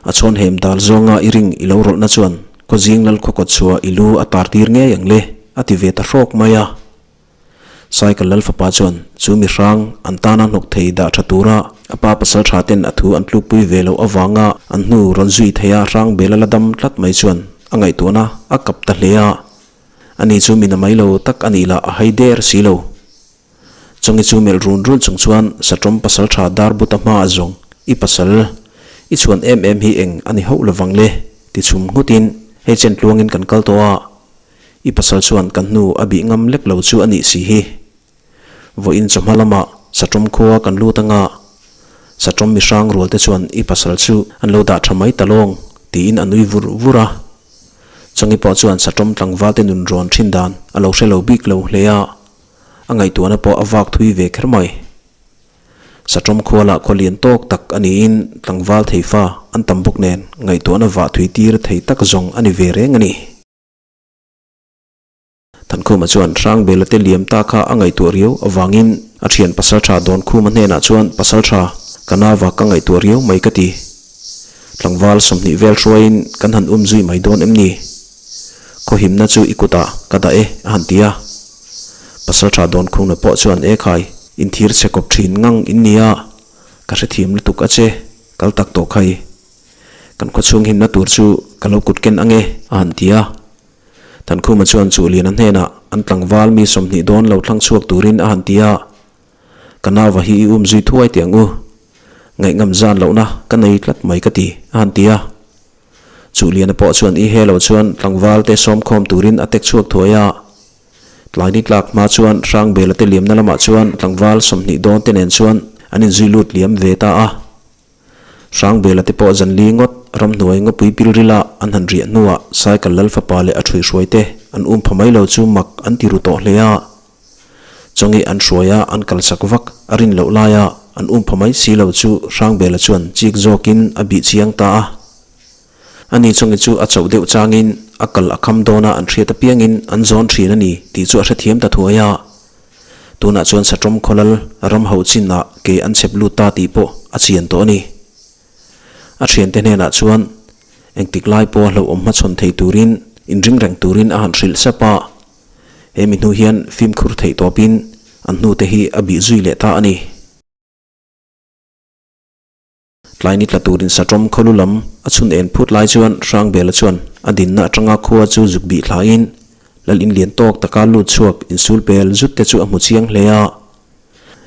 a chhawn hem dal zawnga i ring i lo rawlhna chuan khawzing lal khaw kawt chhuah i lu a tar tir ngei ang le a ti ve ta hrawk mai a. Cycle lal fapa chuan chu mi hrang an tana hnawk thei dah tha tura a pa pasal tha ten a thu an tlukpui ve loh avanga an hnu rawn zui thei a hrang bel a la dam tlat mai chuan a ngaihtuahna a kap ta hle a. Ani chu mi na mai lo tak a nih lah a hai der si lo. Chawngi chu melh run run chung chuan Satawm pasal tha dar buta hma a zawng, I pasal, i chhuan em em hi eng a ni hauh lovang le ti chhum nghutin hei chen tluangin kan kal tawh a. I pasal chuan kan hnu a bih ngam lek lo chu a nih si hi. Vawiin chawhma lamah Satawm khua kan lut anga Satawm mi hrang rual te chuan i pasal chu an lo dah tha mai ta lawng tiin a nui vur vur a. Chawngi pawh chuan Satawm tlangval te nun rawn thin dan a lo hre lo bik lo hle a, a ngaihtuahna pawh a vak thui ve kher mai. Satawm khua lah khaw lian tawk tak a niin tlangval thei fa an tam bawk nen ngaihtuahna vah thui tir thei tak zawng a ni ve reng a ni. Thankhuma chuan Hrangbela te liam ta kha a ngaihtuah riau avangin a thian Pasaltha Dawnkhuma hnenah chuan Pasaltha, ka nava ka ngaihtuah riau mai ka ti. Tlangval 20 vel hruaiin kan han um zui mai dawn em ni? Khawhimna chu i kutah ka dah e a han ti a. Pasaltha Dawnkhumna pawh chuan E khai, inthir chhe kawp thin ngang in nia, ka hrethiam lutuk a che, kal tak tawh khai. Kan khawchhung himna tur chu ka lo kut ken ange a han ti a. Thankhuma chuan Chuhliana hnenah an tlangval mi 20 dawn lo thlang chhuak turin a han ti a. Ka nauva hi i um zui thuai teh ang u. Ngaihngam zan lohna ka nei tlat mai ka ti a han ti a. Chuhliana pawh chuan i he lo chuan tlangval te sawmkhawm turin a tek chhuak thuai a. Tlaini tlak hma chuan Hrangbela te liamna lamah chuan tlangval 20 dawn te nen chuan an inzui lut liam ve ta a. Hrangbela te pawh zanli ngawt ramhnuai ngawpui pilrila an han riah hnuah cycle lal fapa leh a ṭhuihruai te an um pha mai lo chu mak an ti ru tawh hle a. Chawngi an hruai a an kalsak vak a rin loh laia an um pha mai si lo chu Hrangbela chuan chik zawkin a bih chiang ta a. Ani chawngi chu a chauh deuh changin a kal a kham dawn a an hriat apiangin an zawn ṭhin a ni tih chu a hrethiam ta thuai a. Tunah chuan Satawm khawlal ram ho chinah ke an chhep lut ta tih pawh a chian tawh a ni. A thiante hnenah chuan engtik lai pawha hlauhawm hmachhawn thei turin inring reng turin a han hrilh sap a. He mi hnu hian fimkhur theih tawpin an hnute hi a bih zui leh ta a ni. Tlai ni tla turin Satawm khawlu lam a chhun en phut lai chuan Hrangbela chuan a dinna atanga khua chu zuk bih thlain lal in lian tawk taka lut chhuak insul pel zut te chu a hmu chiang hle a.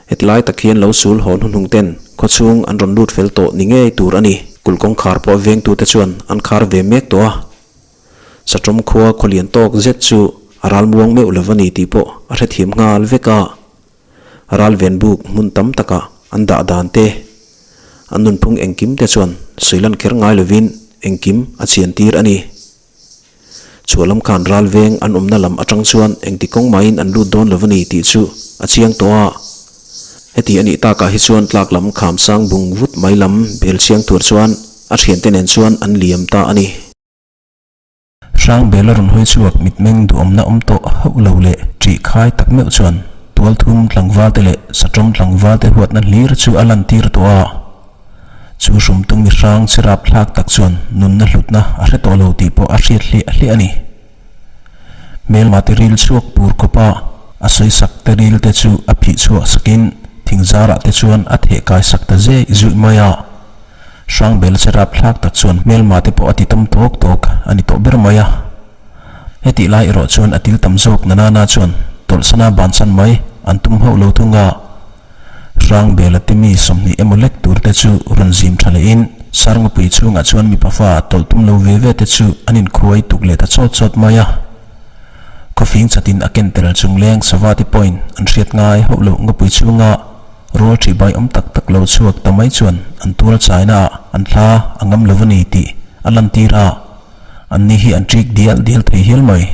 Heti lai tak hian lo sul hawn hnuhnung ten khaw chhung an rawn lut fel tawh ni ngei tur a ni. Kulh kawngkhar pawh vengtute chuan an khar ve mek tawh a. Satawm khua khaw lian tawk zet chu a ral muang meuh lo va ni tih pawh a hrethiam nghal vek a. Ralven buk hmun tam taka an dah dan te, an nunphung engkim te chuan sawilan kher ngai lovin engkim a chian tir a ni. Chhuah lam khan ralveng an awmna lam atang chuan engti kawng mahin an lut dawn lo a ni tih chu a chiang tawh a. Heti a nih takah hi chuan tlak lam kham sang bung vut mai lam bel chiang tur chuan a thiante nen chuan an liam ta a ni. Hrangbela rawn hawi chhuak mitmeng duhawmna awm tawh hauh lo leh ṭih khai tak meuh chuan tualthum tlangvalte leh saṭawm tlangvalte huatna hlir chu a lantir tawh a. Chu hrumtu mi hrang che rapthlak tak chuan nunna hlutna a hre tawh lo tih pawh a hriat hliah hliah a ni. Hmelma te ril chhuak pur khawpa a sawisak te ril te chu a phih chhuah sakin thingzarah te chuan a theh kai sak ta zeh zuih mai a. Hrangbel che rapthlak tak chuan hmelma te pawh a ti tam tawk tawk a ni tawh ber mai a. Hetih lai erawh chuan a til tam zawk Nanana chuan tawlhsana bansan mai an tum hauh lo thung a. Hrangbela te mi 20 emaw lek tur te chu rawn zim tha lehin Sarngapui chhungah chuan mipa fa tawlh tum lo ve ve te chu an inkhuai tuk leh ta chawt chawt mai a. Khawfing chatin a ken tel chung leng sava te pawhin an hriat ngai hauh loh ngapui chhunga rual ṭih bai awm tak tak lo chhuak ta mai chuan an tual chaina ah an thla a ngam lo a ni tih a lantir a, anni hi an ṭik dial dial thei hial mai.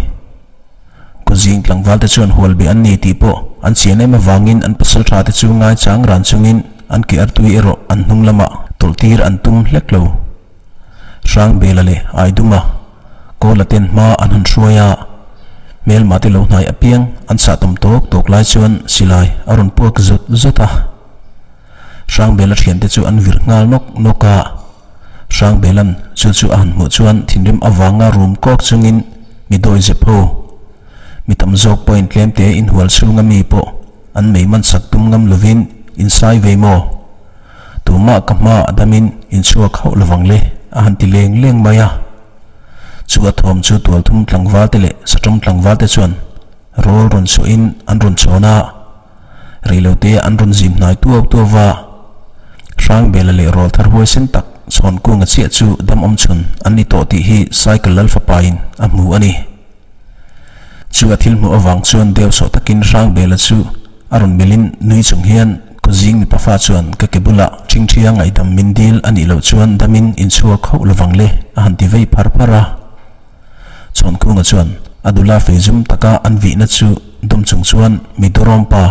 Kawzing tlangval te chuan hual beh an ni tih pawh an chian em avangin an pasal tha te chu ngaichang ran chungin an ke artui erawh an hnung lamah tawlh tir an tum hlek lo. Hrangbela leh Aiduma Kawla ten hma an han hruai a, hmelma te lo hnai apiang an sah tawm tawk tawk lai chuan silai a rawn puak zawt zawt a. Hrangbela thiante chu an vir nghal nawk nawk a. Hrangbelan chu chu a han hmuh chuan thinrim avanga rum kawk chungin mi dawi zep ho. Mi tam zawk pawhin tlemte inhual chhunga mi pawh an mei man sak tum ngam lovin in sai vei maw? Tumah ka hma a damin in chhuak hauh lovang le a han ti leng leng mai a. Chu a thawm chu tualthum tlangval te leh satawm tlangval te chuan rawl rawn chhuahin an rawn chhawn a. Reilote an rawn zim hnai tuau tuau va, Hrangbela leh rawl thar huaisen tak chhawn kunga chiah chu dam awm chhun an ni tawh tih hi cycle lal fapain a hmu a ni. Chu a thil hmuh avang chuan deu sawh takin Hrangbela chu a rawn melhin nui chung hian Khawzing mipa fa chuan ka ke bulah ṭhingṭhia ngaihdam min dil a nih loh chuan damin inchhuak hauh lovang le a han ti vei phar phar a. Chhawnkunga chuan a dula fei zum taka an vihna chu dawm chung chuan mi durawm pa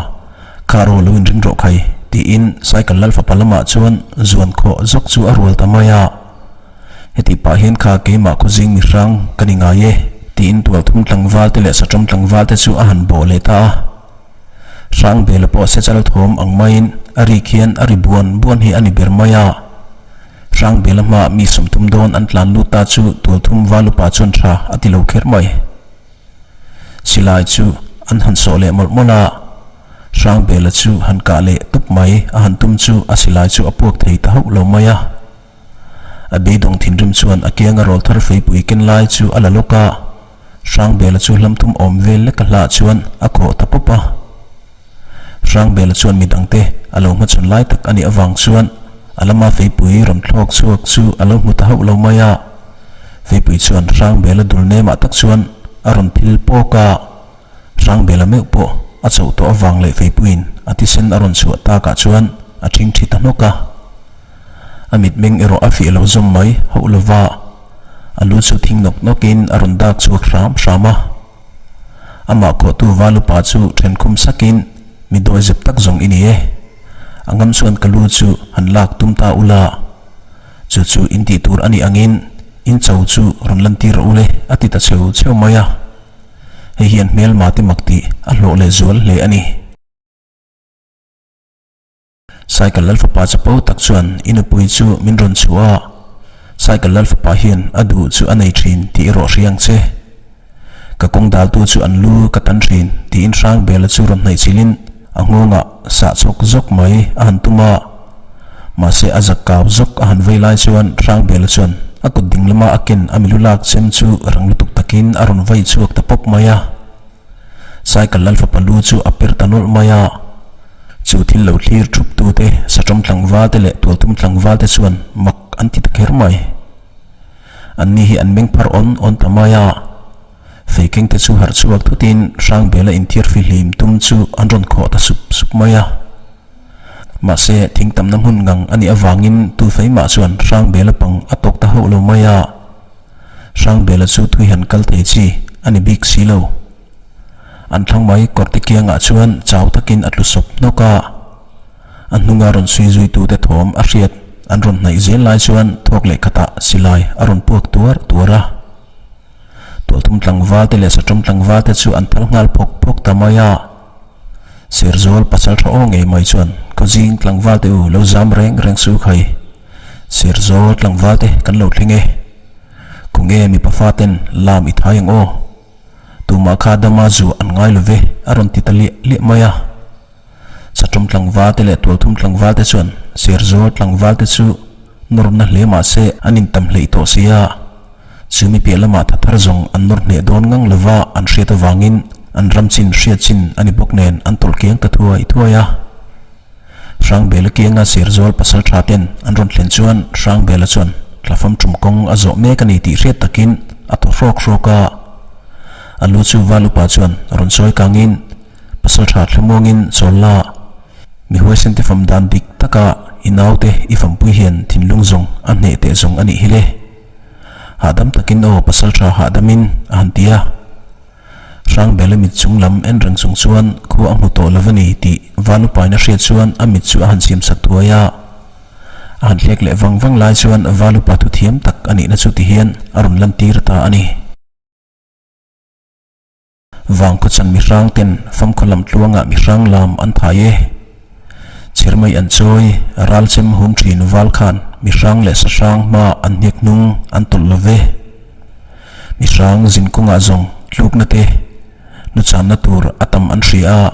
kha ro lo inring rawh khai tiin cycle lal fapa lamah chuan zuan khawh zawk chu a rual ta mai a. Heti pah hian kha keimah khawzing mi hrang ka ni ngai e tiin tualthum tlangval te leh satawm tlangval te chu a han bawh leh ta a. Hrangbela pawh sechal thawm ang maiin a rik hian a ri buan buan hi a ni ber mai a. Hrangbela hmaah mi 30 dawn an tlan lut ta chu tualthum valupa chuan tha a ti lo kher mai. Silai chu an han sawh leh mawlh mawlh a, Hrangbela chu han kah leh tawp mai a han tum chu a silai chu a puak thei ta hauh lo mai a. A beidawng thinrim chuan a kianga rawl thar feipui ken lai chu a la lawk a, Hrangbela chu hlamthum awm vel lek a hlah chuan a khawh ta pawp a. Hrangbela chuan midangte a lo hmachhawn lai tak a nih avang chuan a lama feipui rawn thlawk chhuak chu a lo hmu ta hauh lo mai a. Feipui chuan Hrangbela dul nemah tak chuan a rawn phil pawk a. Hrangbela meuh pawh a chauh tawh avang leh feipuiin a thisen a rawn chhuah takah chuan a ṭhingṭhi ta hnawk a. A mitmeng erawh a fiah lo zawm mai hauh lova, a lu chu thing nawk nawkin a rawn dak chhuak hram hram a. Amah khawhtu Valupa chu thenkhum sakin, Mi dawi zep tak zawng i ni e. A ngam chuan ka lu chu han lak tum ta ula. Chu chu in tih tur a nih angin in cho chu rawn lantir rawh ule a ti ta cheu cheu mai a. Hei hian hmelma te mak tih a hlawh leh zual hle a ni. Cycle lal fapa chapo tak chuan i nupui chu min rawn chhuah a, Cycle lal fapa hian a duh chu a nei thin tih erawh hria ang che. Ka kawng daltu chu an lu ka tan thin tiin Hrangbela chu rawn hnaih chilhin a nghawngah sah chhawk zawk mai a han tum a. Mahse a zak kau zawk a han vei lai chuan Hrangbela chuan a kut ding lama a ken a milu lak chem chu rang lutuk takin a rawn vai chhuak ta pawp mai a. Cycle lal fapa lu chu a per ta nawlh mai a, chu thil lo thlir thup tu te, satawm tlangval te leh tualthum tlangval te chuan mak an ti ta kher mai. An ni hi an meng phar awn awn ta mai a, fei keng te chu harh chhuak thutin Hrangbela inthiar fihlim tum chu an rawn khawh ta sup sup mai a. Mahse, thing tamna hmun ngang a nih avangin tu fei mah chuan Hrangbela pang a tawk ta hauh lo mai a. Hrangbela chu thui han kal thei chi a ni bik si lo. An thlang mai kawrte kiangah chuan chau takin a tlu sawp hnawk a. A hnunga rawn sui zuitute thawm a hriat an rawn hnaih zel lai chuan thawk leh khatah silai a rawn puak tuar tuar a. Tualthum tlangval te leh satawm tlangval te chu an thal nghal phawk phawk ta mai a. Serzawl pasal tha aw ngei mai chuan Khawzing tlangval te u lo zam reng reng su khai. Serzawl tlangval te kan lo thleng e. Khawnge mipa fa ten lam i thai ang aw. Tumah kha dama zu an ngai lo ve a rawn ti ta liah liah mai a. Satawm tlangval te leh tualthum tlangval te chuan Serzawl tlangval te chu nawrna hle mah se an intam hleih tawh si a. Chumi piah lamah tha thar zawng an nawr hneh dawn ngang lova an hriat avangin an ram chin hriat chin a ni bawk nen an tawlh kiang ta thuai thuai a. Hrangbela kianga Serzawl pasal tha ten an rawn thlen chuan Hrangbela chuan thlafam tum kawng a zawh mek a ni tih hriat takin a thaw hrawk hrawk a. A lu chu val upa chuan rawn sawi kangin Pasal tha thlamuangin chawl la, mi huaisen te fam dan dik taka i naute i fampui hian thinlung zawng a hneh teh zawng a nih hi le. Hahdam takin aw pasal tha hahdamin a han ti a. Hrangbela mit chung lam en reng chung chuan khua a hmu tawh lo a ni tih Valupaina hriat chuan a mit chu a han siam sak thuai a. A han thlek leh vang vang lai chuan Valupa thuthiam tak a nihna chu tihian a rawn lantir ta a ni. Vangkhawchan mihrang ten famkhaw lam tluangah mihrang lam an thai e. Chhermei an chawi, ral chem hum thin val khan mihrang leh sahrang hma an hnek hnung an tawlh lo ve. Mihrang zin kawngah zawng tlukna te, nuchanna tur a tam an hria a,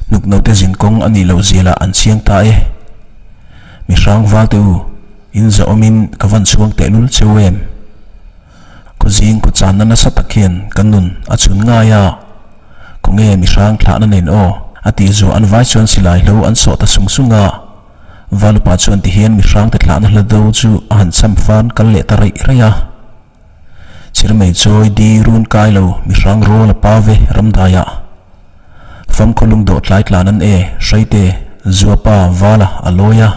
hnukno te zin kawng a nih loh zialah an chiang ta e. Mihrang val te u, in zahawmin ka van chhuang tehlul cheu em? Khawzing khawchanna nasa tak hian kan nun a chhun ngai a, khawnge mihrang thlahna nen aw a tih zuah an vai chuan silai hlo an sawh ta sung sung a. Valupa chuan tihian mihrangte thlahna hla do chu a han cham fan kal leh ta raih raih a. Chirmei chawi di run kai lo mihrang rawl a pa ve ramdaiah. Famkhaw lungdawh tlai tlan an e hraite zuapa vala a lawi a.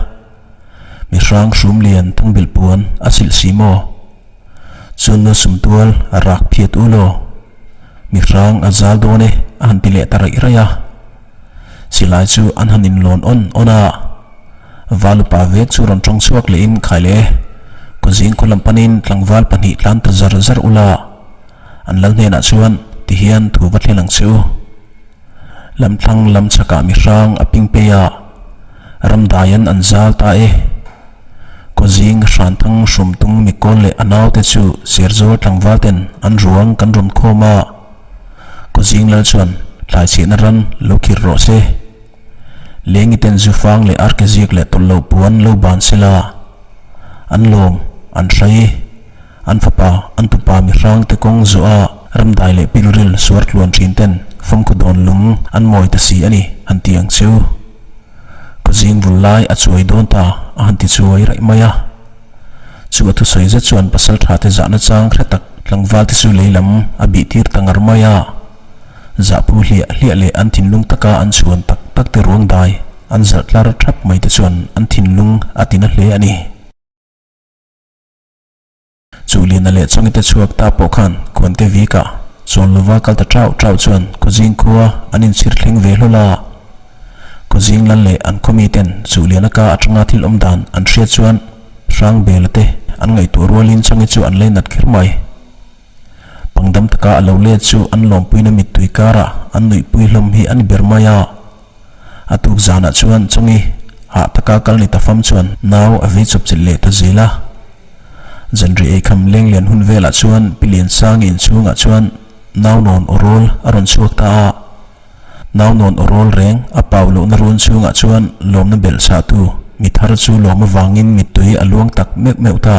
Mihrang hrum lian thangbilh puan a silh si maw? Chunnu sumtual a rak phiat u law? Mihrang a zal dawn e a han ti leh ta raih raih a. Silai chu an han inlawn awn awn a. Valupa vek chu rawn tawng chhuak lehin khai leh e. Kawzing khaw lam panin tlangval pahnih tlan ta zar zar u la. An lal hnenah chuan tihian thu va thlen ang che u. Lamthlang lam chhakah mihrang a ping pei a, ramdaian an zal ta e. Kawzing Hranthang Hrumtung Mikawl leh a naute chu Serzawl tlangval ten an ruang kan rawn khawm a, Kawzing lal chuan tlai chhiahna ran lo khir rawh se. Lengi ten zufang leh arkeziak leh tawlh loh puan lo ban sela, an lawm, an hrai, an fapa, an tupa mihrang te kawng zawh a ramdai leh pilril suar tluan thin ten famkhaw dawn lung an mawi ta si a ni, han ti ang cheu. Ka zing vul lai a chuai dawn ta a han ti chuai raih mai a. Chu a thusawi zet chuan pasal tha te zahna chang hre tak tlangval te chu lei lam a bih tir ta ngar mai a. Zahpu hliah hliah leh an thinlung taka an chhuan tak tak te ruang dai an zalh tlar thap mai te chuan an thinlung a tina hle a ni. Chu Liana leh Chawngite chhuak ta pawh khan Khuante Vika chawl lova kal ta chau chau chuan Khawzing khua an inchhir thleng ve hlawl a. Khawzing lal leh an khawmi ten Chu Liana ka atanga thil awm dan an hriat chuan Hrangbela te an ngaihtuah rualin Chawngi chu an lei nat kher mai. Pangdam taka a lo let chu an lawmpuina mittui karah an nuihpui hlawm hi a ni ber mai a. A tuk zanah chuan Chawngi hah taka kal ni ta fam chuan nau a vei chawp chilh leh ta zel a. Zanri eikham leng lian hun velah chuan Pi Liansangi inchhungah chuan nau nawn aw rawl a rawn chhuak ta a. Nau nawn aw rawl reng a pau lohna run chhungah chuan lawmna belh chhahtu mi thar chu lawm avangin mittui a luang tak meuh meuh ta.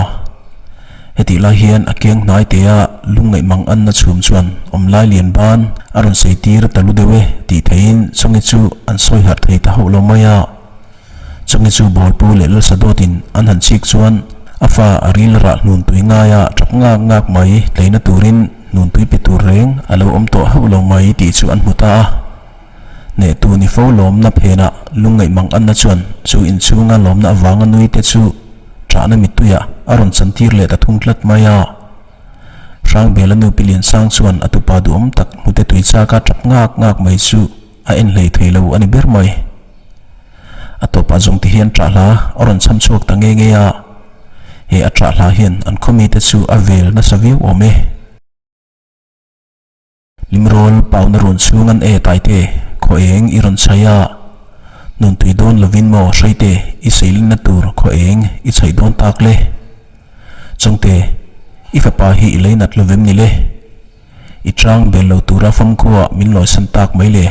Hetih lai hian a kiang hnai te a lungngaih mang anna chhum chuan awmlai lian ban a rawn sei tir ta lu deuh e tih theihin Chawngi chu an sawi harh thei ta hauh lo mai a. Chumi chu Bawlpu leh Lalsadawtin an han chik chuan a fa a ril rah hnuntui ngaia tap ngak ngak mai tleina turin hnuntui pe tur reng a lo awm tawh hauh lo mai tih chu an hmu ta a. Hnehtu ni fo lawmna phenah lungngaih mang anna chuan chu inchhunga lawmna avanga nui te chu ṭahna mittuiah a rawn chantir leh ta thung tlat mai a. Hrangbela nu Pi Liansang chuan a tupa duhawm tak hnute tui chaka tap ngak ngak mai chu a en hlei thei lo a ni ber mai. A tawpah zawng ti hian ṭah hla a rawn chham chhuak ta nge nge a, he a ṭah hla hian an khawmite chu a vel nasa viau awm e. Limrawl pauna rawn chhung an e Taite, khaw eng i rawn chhaih a, nun tui dawn lovin maw Hraite i seilinna tur khaw eng i chhaih dawn tak le? Chawngte, i fapa hi i lei nat lovem ni le? I chang bel lo tura famkhua min lawisan tak mai le?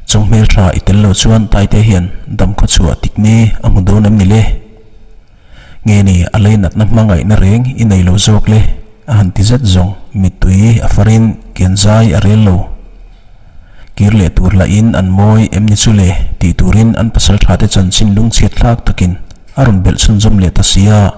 Chawng hmeltha i tel lo chuan Taite hian dam khawchhuah tik ni a hmu dawn em ni le? Nge ni a lei natna hmangaihna reng i nei lo zawk le? A han ti zet zawng, mittui a farin kian zai a rel lo. Kir leh tur lahin an mawi em ni chu le tih turin an pasal thate chanchin lungchhiat thlak takin a rawn belh chhunzawm leh ta si a.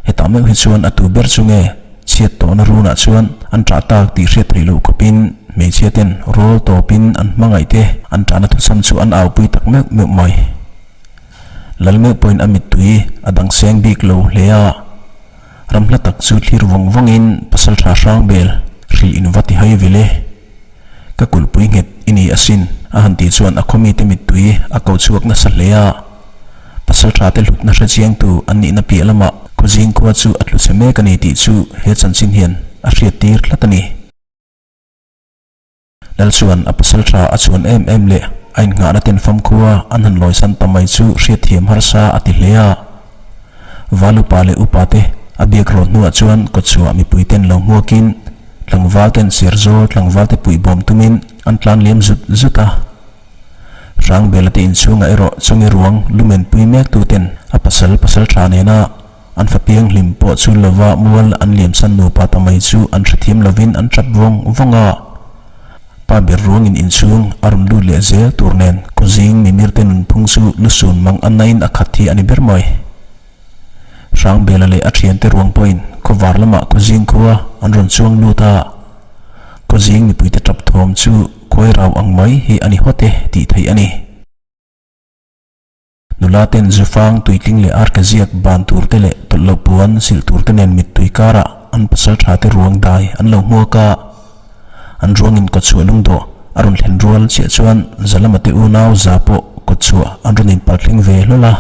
Hetah meuh hi chuan a tu ber chu nge chhiat tawhna runah chuan an ṭah tak tih hriat theih loh khawpin hmeichhia ten rawl tawpin an hmangaih te an ṭahna thuchham chu an aupui tak meuh meuh mai. Lal meuh pawhin a mittui a dang seng bik lo hle a, ram hla tak chu thlir vawng vawngin pasalṭha Hrangbel hrilh in va ti hai vil e. Ka kulhpui nghet i ni asin a han tih chuan a khawmite mittui a ko chhuak nasa hle a, pasalṭha te hlutna hre chiangtu an nihna piah lamah khawzing khua chu a tlu chhe mek a ni tih chu he chanchin hian a hriattir tlat a ni. Lal chuan a pasal tha a chuan em em leh a innghahna ten famkhua an han lawisan ta mai chu hriatthiam harsa a ti hle a. Val upa leh upa te a biak rawn hnuah chuan kawtchhuah mipui ten lo hmuakin tlangval ten Serzawl tlangval te puih bawm tumin an tlan liam zut zut a. Hrangbela te inchhungah erawh chungi ruang lumen pui mek tu ten a pasal pasal tha nena An fa pianghlim pawh chu lova mual an liamsan nupa ta mai chu an hrethiam lovin an tap vawng vawng a. Pa ber ruangin inchhung a rawn lut leh zel tur nen khawzing mimir te nunphung chu lusun mang a nain a khat hi a ni ber mai. Hrangbela leh a thiante ruang pawhin khawvar lamah khawzing khua an rawn chuang lut a. Khawzing mipuite tap thawm chu khuai rau ang mai hi a ni hawt e tih theih a ni. Nula ten zufang tuitling leh arke ziak ban tur te leh tawlh loh puan silh tur te nen mittui karah an pasal tha te ruang dai an lo hmuak a. An ruangin kawtchhuah lungdawh a rawn thlen rual chiah chuan Zalama te unau za pawh kawtchhuah an rawn inpalthleng ve hlawl a.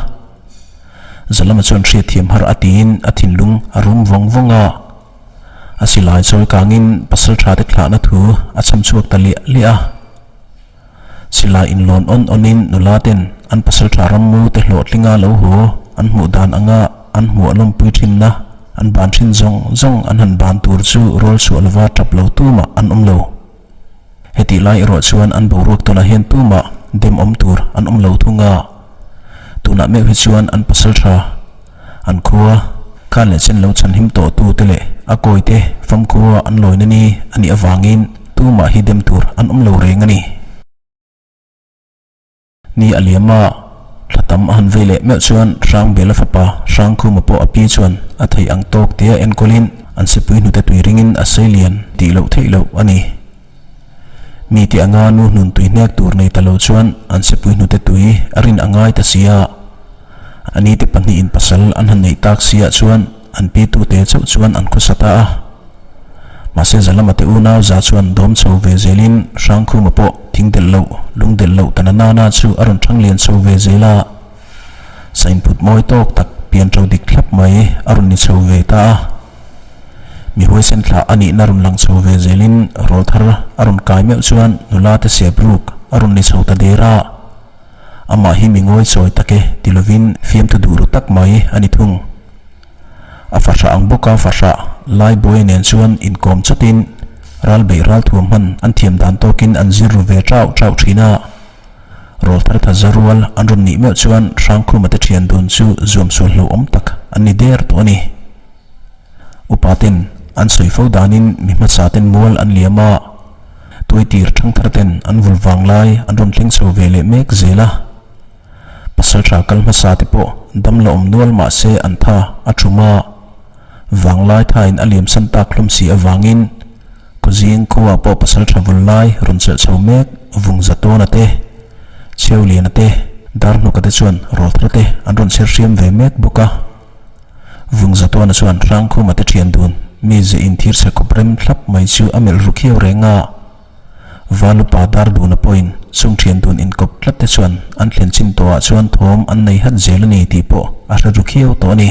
Zalama chuan hriatthiam har a tiin a thinlung a rum vawng vawng a. A silai chawi kangin pasal tha te thlahna thu a chham chhuak ta liah liah a. Silai inlawn awn awnin nula ten an pasaltha rammu te hlawhtlinga lo haw an hmuh dan anga an hmuh a lawmpui thinna an ban thin zawng zawng an han ban tur chu rual chhuah lova tap lo tumah an awm lo. Hetih lai erawh chuan an boruak tawnah hian tumah dem awm tur an awm lo thung a. Tunah meuh hi chuan an pasaltha an khua khan leh chen lo chhanhim tawh tu te leh a kawi te famkhua an lawina ni a nih avangin tumah hi dem tur an awm lo reng a ni. Ni a liam a, thla tam a han vei leh meuh chuan Hrangbela fapa Hrangkhuma pawh a pi chuan a theih ang tawk tia enkawlin an sipui hnute tui ringin a sei lian tih loh theih loh a ni. Mi tih anga nu hnun tui hnek tur nei ta lo chuan an sipui hnute tui a rin a ngai ta si a. A ni te pahnihin pasal an han neih tak si ah chuan an pi tu te chauh chuan an khawsa ta a. Mahse Zalama te unau za chuan dawm chho ve zelin Hrangkhuma pawh thing delh loh, lung delh loh ta na nana chu a rawn thang lian chho ve zel a. Sainphut mawi tawk tak pian ṭo dik thlap mai a rawn ni chho ve ta a. Mi huaisen thlah a nihna rawn lang chho ve zelin rawlthar a rawn kai meuh chuan nula te sep ruk a rawn ni chho ta der a. Amah hi mi ngawi chawi tak e ti lovin fiamthu duh ru tak mai a ni thung. A fahrah ang bawka fahrah lai buai nen chuan inkawm chawtin ral beih ral thuam hman an thiam dan tawkin an zir ru ve chauh chauh thin a. Rawl thar tha za rual an rawn nih meuh chuan Hrangkhuma te thian dun chu zuam sual hlauhawm tak an ni der tawh a ni. Upa ten an sawi fo danin mi hmasa ten mual an liam a. Tuaitir thangthar ten an vul vang lai an rawn thleng chho ve leh mek zel a. Pasaltha kal hmasa te pawh dam la awm nual mah se an tha a thum a. Vanglai thain a liamsan tak hlawm si avangin Khawzing khuaah pawh pasaltha vul lai rawn chelh chho mek Vung Zatawna te, Chheuliana te, Darhnuka te chuan rawlthar te an rawn chher hriam ve mek bawk a. Vung Zatawna chuan Hrangkhuma te thian dun. Mize inthir chhe khawp rem thlap mai chu a melh ru khiau reng a. Valupa dar duna pawhin chung thian dun inkawp tlat te chuan an thlen chin tawhah chuan thawm an nei hat zel a ni tih pawh a hre ru khiau tawh a ni.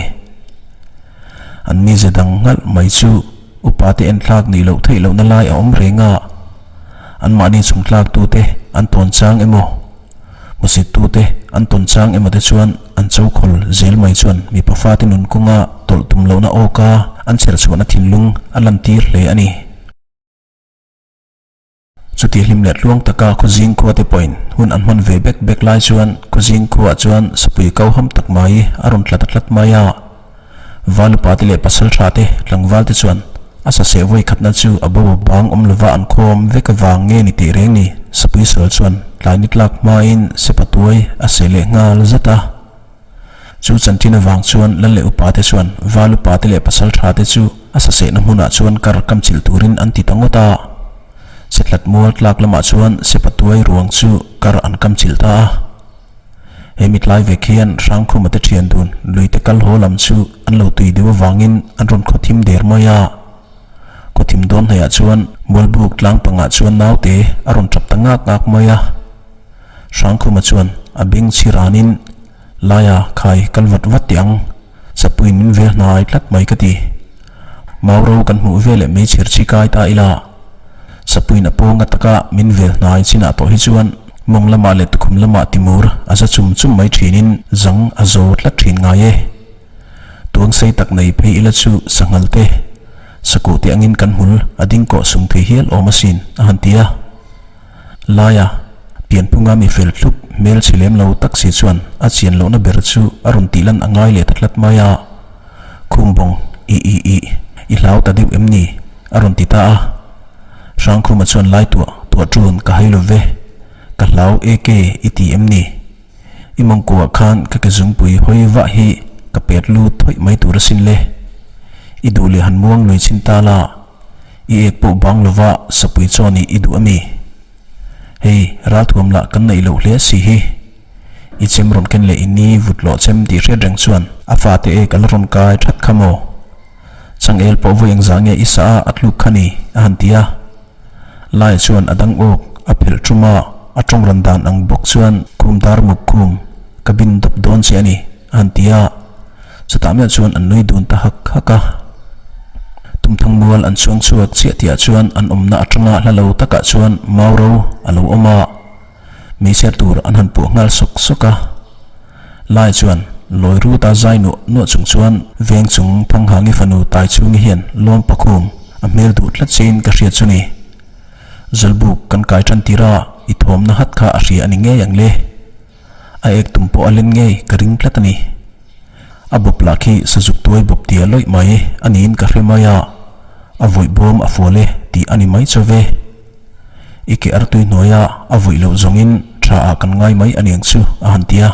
An mize dang nghalh mai chu upa te enthlak nih loh theih lohna lai a awm reng a, anmahni chungtlak tute an tawn chang emaw, hmusit tute an tawn chang emaw te chuan an cho khawl zel mai chuan mipa fate nun kawnga tawlh tum lohna awka an chherchhuahna thinlung a lantir hle a ni. Chuti hlim leh tluang taka Khawzing khua te pawhin hun an hman ve bek bek lai chuan Khawzing khuaah chuan sapui kau ham tak mai a rawn tla ta tlat mai a. Valupa te leh pasal tha te tlangval te chuan a saseh vawi khatna chu a bo bang awm lova an khawm vek avang nge ni tih reng ni sapui sual chuan tlai ni tlak hmain sepa tuai a seh leh nghal zat a. Chu chanchin avang chuan lal leh upa te chuan val upa te leh pasal tha te chu a sasehna hmunah chuan kar kam chilh turin an ti ta ngawt a. Setlat mual tlak lamah chuan sepa tuai ruang chu kar an kam chilh ta a. He mitlai vek hian Hrangkhuma te thian dun lui te kal haw lam chu an lo tui deuh avangin an rawn khaw thim der mai a. Khaw thim dawn hnaihah chuan Mualbuk tlang pangah chuan naute a rawn tap ta ngak ngak mai a. Hrangkhuma chuan a beng chhi ranin, Laia, khai, kal vat vat teh ang, Sapuiin min vel hnai tlat mai ka ti. Mauro kan hmuh veleh meichher chi kai ta ila. Sapuiin a pawnga taka min vel hnai chinah tawh hi chuan mawng lamah leh tukhum lamah timur a za chum chum mai thinin zang a zo tlat thin ngai e. Tuang sei tak nei phei ila chu sanghal te, sakuh te angin kan hmul a ding kawh sung thei hial awm asin a han ti a. Laia pianphunga mi fel thlup hmel chhe lem lo tak si chuan a chian lohna ber chu a rawn tih lan a ngai leh ta tlat mai a. Khumbawng, i i i, i hlau ta deuh em ni? a rawn ti ta a. Hrangkhuma chuan lai tuah tuah ṭun ka hai lo ve, ka hlau e ke i ti em ni? I mawngkuah khan ka ke zungpui hawi vah hi ka pet lut thawih mai tur asin le. I duh leh han muang lui chin ta la. I ek pawh bang lova sapui chaw nih i duh a mi? Hei, ralthuam lah kan neih loh hle si hi. I chem rawn ken leh i ni vut lawh chem tih hriat reng chuan a fate ek a la rawn kai that kha maw? Changel pawh vawi engzah nge i sa a a tluk kha ni? a han ti a. Laia chuan a dang awk a phelh tum a, a tawng ran dan ang bawk chuan khum dar muk khum ka bin dawp dawn che a ni a han ti a. Chutah meuh chuan an nui dun ta hak hak a. Tumthang mual an chuang chhuak chiah tihah chuan an awmna atanga hla lo takah chuan mau ro a lo awm a, meichher tur an han puah nghal sawk sawk a. Lai chuan lawi ruta zai nuah nuah chung chuan veng chung Thanghangi fanu tai chhungi hian lawm pakhum a hmel duh tlat chein ka hriat chu ni. Zawlbuk kan kai tan tir a, i thawmna hat kha a hria a ni ngei ang le. A ek tum pawh a len ngei ka ring tlat a ni. A bawp lah khi sazuk tuai bawp tia lawih mai a niin ka hre mai a, a vawih bawm a fual e tih a ni mai chaw ve. I ke artui hnuaia a vawih loh zawngin tha ah kan ngai mai a niang chu a han ti a.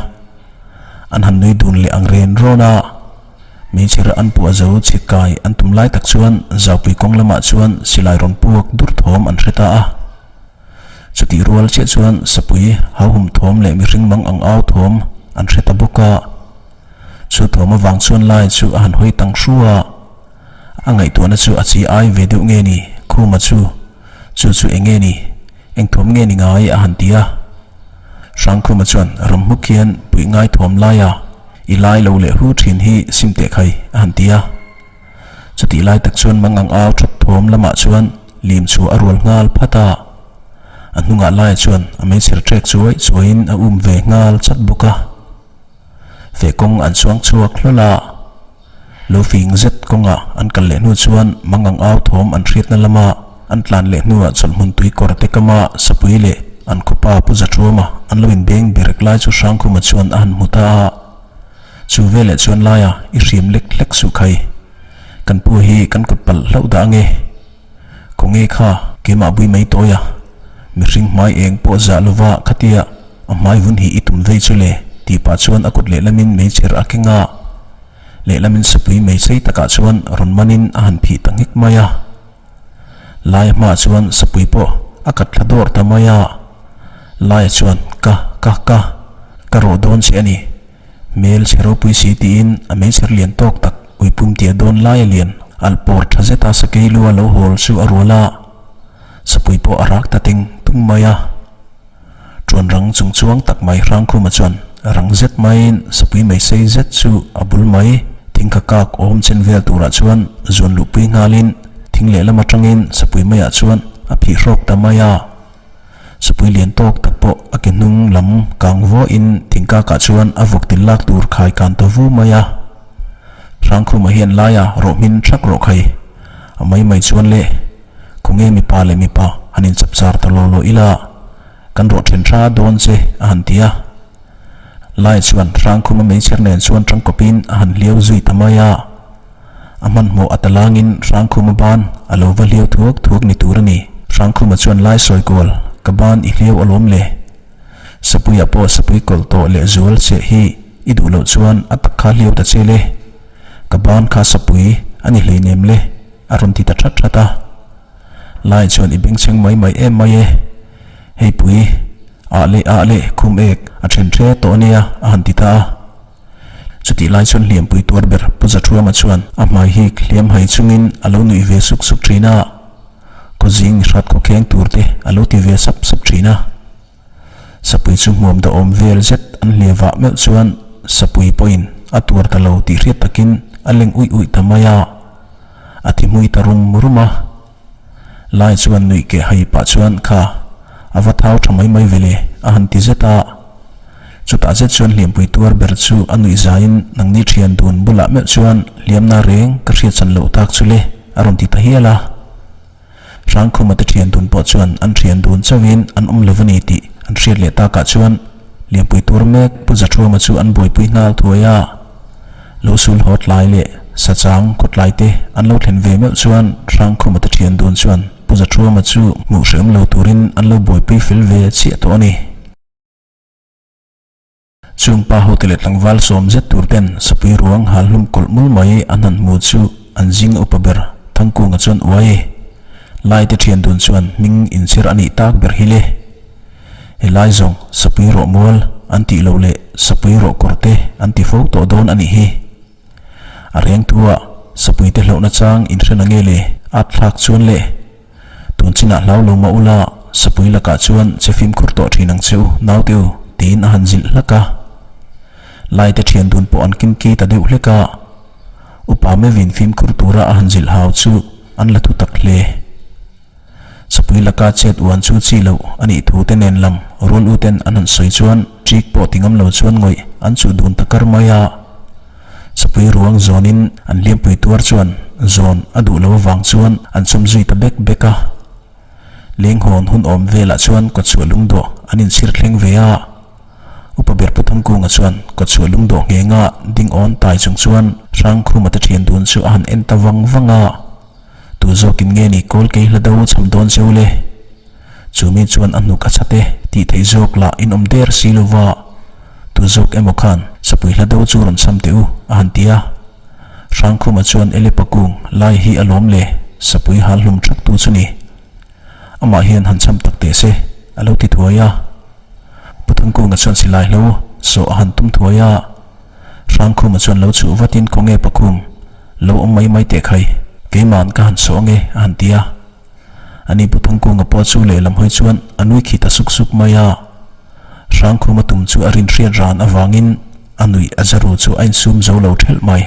An han nui dun leh ang ren rawn a, meichher an puah zo chhit kai an tum lai tak chuan zaupui kawng lamah chuan silai rawn puak dur thawm an hre ta a. Chutih rual chiah chuan sapui hauhum thawm leh mihring mang ang au thawm an hre ta bawk a. Chu thawm avang chuan lai chu a han hawi tang hru a. A ngaihtuahna chu a chi ai ve deuh nge ni Khuma chu, chu chu eng nge ni, eng thawm nge ni ngai a han ti a. Hrangkhuma chuan ram hmuk hian puih ngai thawm laia i lai lo leh hu thin hi sim teh khai a han ti a. Chutih lai tak chuan mangang au that thawm lamah chuan lim chu a rual nghal phat a. A hnungah laiah chuan a meichher ṭek chuai chuaiin a um ve nghal chat bawk a. Feh kawng an chuang chhuak hlawl a. Lo fing zet kawngah an kal leh hnu chuan mangang au thawm an hriatna lama an tlan leh hnuah chawlhmun tui kawr te kama sapui leh an khawpa Pu Zathuama an lo inbeng berek lai chu Hrangkhuma chuan a han hmu ta a. Chu veleh chuan laia i hriam lek hlek suh khai. Kan pu hi kan kut palh hlauh dah ange. Khawnge kha keimah bui mai tawi a, mihring hmai eng pawh zah lova khatia a hmai vun hi i tum vei chu le tih pah chuan a kut lehlamin meichher a keng a, lehlamin sapui mei sei takah chuan rawn manin a han phih ta nghek mai a. Laia hmaah chuan sapui pawh a kat thla dawr ta mai a, Laia chuan ka, ka, ka, ka rawh dawn che a ni. Hmel chhe ropui si tiin a meichher lian tawk tak uipum tia dawn laia lian Alpawr tha zeta sakei lu a lo hawl chu a rual a, sapui pawh a rak ta teng tung mai a. Tuan rang chung chuang tak mai Hrangkhuma chuan rang zet maiin sapui mai sei zet chu a bul mai thingkha kak awm chen vel turah chuan zuan luhpui nghalin thing lehlam atangin sapui maiah chuan a phih hrawk ta mai a. Sapui lian tawk tak pawh a ke hnung lam kang vuahin thingkakah chuan a vawk til lak tur khai kan ta vu mai a. Hrangkhuma hian laia rawh hmin thak rawh khai a mai mai chuan le khawnge mipa leh mipa han inchap char ta law law ila kan rawh then tha dawn che a han ti a. Lai chuan Hrangkhuma meichher nen chuan tangkawpin a han hliau zui ta mai a. A hmanhmawh a talangin Hrangkhuma ban a lo va hliau thuak thuak ni tur a ni. Hrangkhuma chuan lai sawi kual, Ka ban i hliau alawm le. Sapuiah pawh sapui kawlh tawh leh zual che hi i duh loh chuan a tak kha hliau ta che le. Ka ban kha sapui a ni hleinem le, a rawn ti ta that that a. Lai chuan i bengchheng mai mai em mai e. Hei pui, ah leh ah leh khum ek a then hre tawh ania, a han ti ta a. Chutih lai chuan hliampui tuar ber Pu Zathuama chuan a hmai hik hliam hai chungin a lo nuih ve suk suk thin a, Khawzing hrat khawkheng tur te a lo ti ve sap sap thin a. Sapui chu hmuam dawhawm vel zet an hliah vah meuh chuan Sapui pawhin a tuar ta lo tih hriat takin a leng uih uih ta mai a, a thi hmui ta rum rum a. Lai chuan nuih keh hai pah chuan kha a va thau tha mai mai ve le a han ti zet a. Chutah zet chuan hliampui tuar ber chu a nuih zaiin nangni thian dun bulah meuh chuan hliamna reng ka hriat chan loh tak chu le a rawn ti ta hial a. Hrangkhuma te thian dun pawh chuan an thian dun chauhin an awm lo a ni tih an hriat leh takah chuan hliampui tuar mek Pu Zathuama chu an buaipui nghal thuai a. Lo sul haw tlai leh sachang khawtlai te an lo thlen ve meuh chuan Hrangkhuma te thian dun chuan Pu Zathuama chu hmuh hreawm lo turin an lo buaipui fel ve chiah tawh a ni. Chung pa hote leh tlangval sawm zet tur ten sapui ruang hal hlum kawlh mul mai an han hmu chu an zing a upa ber Thangkunga chuan uai e. Lai te thian dun chuan hming inchhir a nih tak ber hi le. He lai zawng sapui rawh mual an tih loh leh sapui rawh kawr te an ti fo tawh dawn a nih hi. A reng thu ah sapui te hlauhna chang inhre na nge le at thlak chuan le. Tun chinah hlau lo mah ula, sapui lakah chuan che fimkhur tawh thin ang che u, naute u, tiin a han zilh hlak a. Laite thian dun pawh an kim ki ta deuh hlek a. Upa Mevin fimkhur tura a han zilh hau chu an la thu tak hle. Sapui laka chet uan chu chi loh a nih thu te nen lam rual u ten an han sawi chuan ṭik pawh ti ngam lo chuan ngawih an chuh dun ta kar mai a. Sapui ruang zawnin an hliampui tuar chuan zawn a duh lo avang chuan an chawm zui ta bek bek a. Lenghawn hun awm velah chuan kawtchhuah lungdawh an inchhir thleng ve a. Upa ber Pu Thangkunga chuan kawtchhuah lungdawh nghenga ding awn tai chung chuan Hrangkhuma te thian dun chu a han en ta vang vang a. Tu zawkin nge ni kawl kei hla do cham dawn cheu le? Chu mi chuan a hnuk a chhat e tih theih zawk lah in awm der si lo va, tu zawk emaw khan sapui hla do chu rawn cham teh u a han ti a. Hrangkhuma chuan Elepa kung lai hi a lawm le, sapui hal hlum thak tu chu ni. Amah hian han cham tak teh se a lo ti thuai a. Pu Thangkunga chuan silai hlo sawh a han tum thuai a. Hrangkhuma chuan lo chhuh vatin khawnge Pakhum lo awm mai mai teh khai, keima'n ka han sawh ange a han ti a. Ani Pu Thangkunga pawh chu lehlam hawi chuan a nui khi ta suk suk mai a. Hrangkhuma tum chu a rinhriat ran avangin a nuih a zaru chu a insum zo lo thelh mai.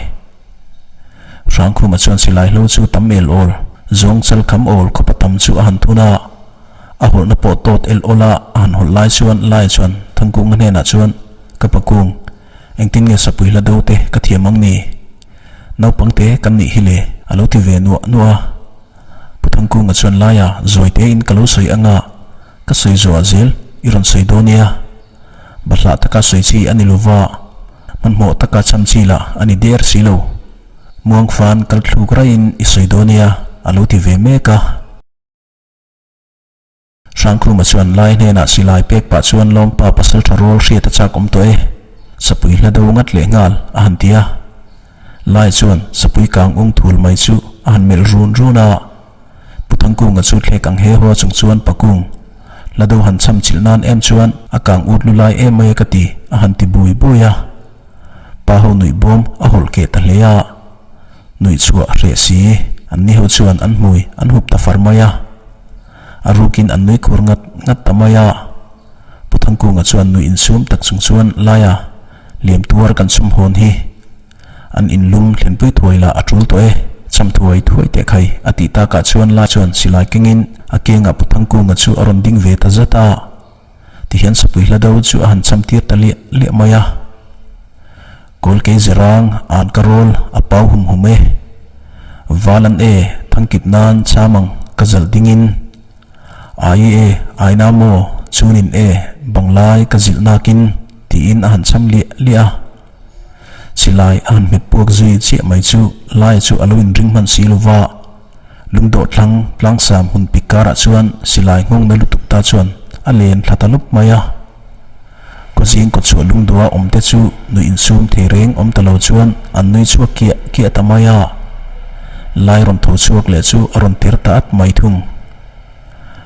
Hrangkhuma chuan silai hlo chu tam el awl, zawng chal kham awl khawpa tam chu a han thun a. A hawlhna pawh tawt el awl a a han hawlh lai chuan Lai chuan Thangkunga hnenah chuan, Ka Pakung, engtin nge sapui hla do te ka thiam ang ni? Naupangte kan nih hi le, a lo ti ve nuah nuah a. Pu Thangkunga chuan laia zawi tein ka lo sawi anga ka sawi zuah zel i rawn sawi dawn nia. Bahlah taka sawi chi a ni lova, hmanhmawh taka cham chi lah a ni der si lo. Muang fan kal thluk raiin i sawi dawn nia a lo ti ve mek a. Hrangkhuma chuan lai hnenah silai pek pah chuan Lawmpa pasal tha rual hriat a chak awm tawh e, sapui hla do ngat leh nghal a han ti a. Lai chuan sapui kang ung thul mai chu a han melh run run a. Pu Thangkunga chu thlek ang he haw chung chuan Pakung, hla do han cham chilh nan em chuan a kang ut lu lai em mai a ka ti a han ti bui bui a. Pa ho nuih bawm a hawlh keh ta hle a. Nuih chhuah hreh si, an ni ho chuan an hmui an hup ta far mai a. A rukin an nui khur ngat ngat ta mai a. Pu Thangkunga chuan nuih insum tak chung chuan Laia liam tuar kan chhum hawn hi an inlum thlenpui thuai lah a tul tawh e, cham thuai thuai teh khai a tih takah chuan Lai chuan silai kengin a kengah Pu Thangkunga chu a rawn ding ve ta zat a. Tihian sapui hla do chu a han cham tir ta liah liah mai a. Kawl kei zirang an ka rawl a pau hum hum e. Val an e thangkip nan cham ang ka zalh dingin. Ai e ai na maw chunin e banglai ka zilh nakin tiin a han cham liah liah a. Silai a han hmet puak zui chiah mai chu lai chu a lo inring hman si lova. Lungdawh thlang tlangsam hun pik karah chuan silai nghawng na lutuk ta chuan a len thla ta lup mai a. Kawzing kawtchhuah lungdawha awm te chu nuih insum thei reng awm ta lo chuan an nui chhuak kiah kiah ta mai a. Lai rawn tho chhuak leh chu a rawn ter ta at mai thung.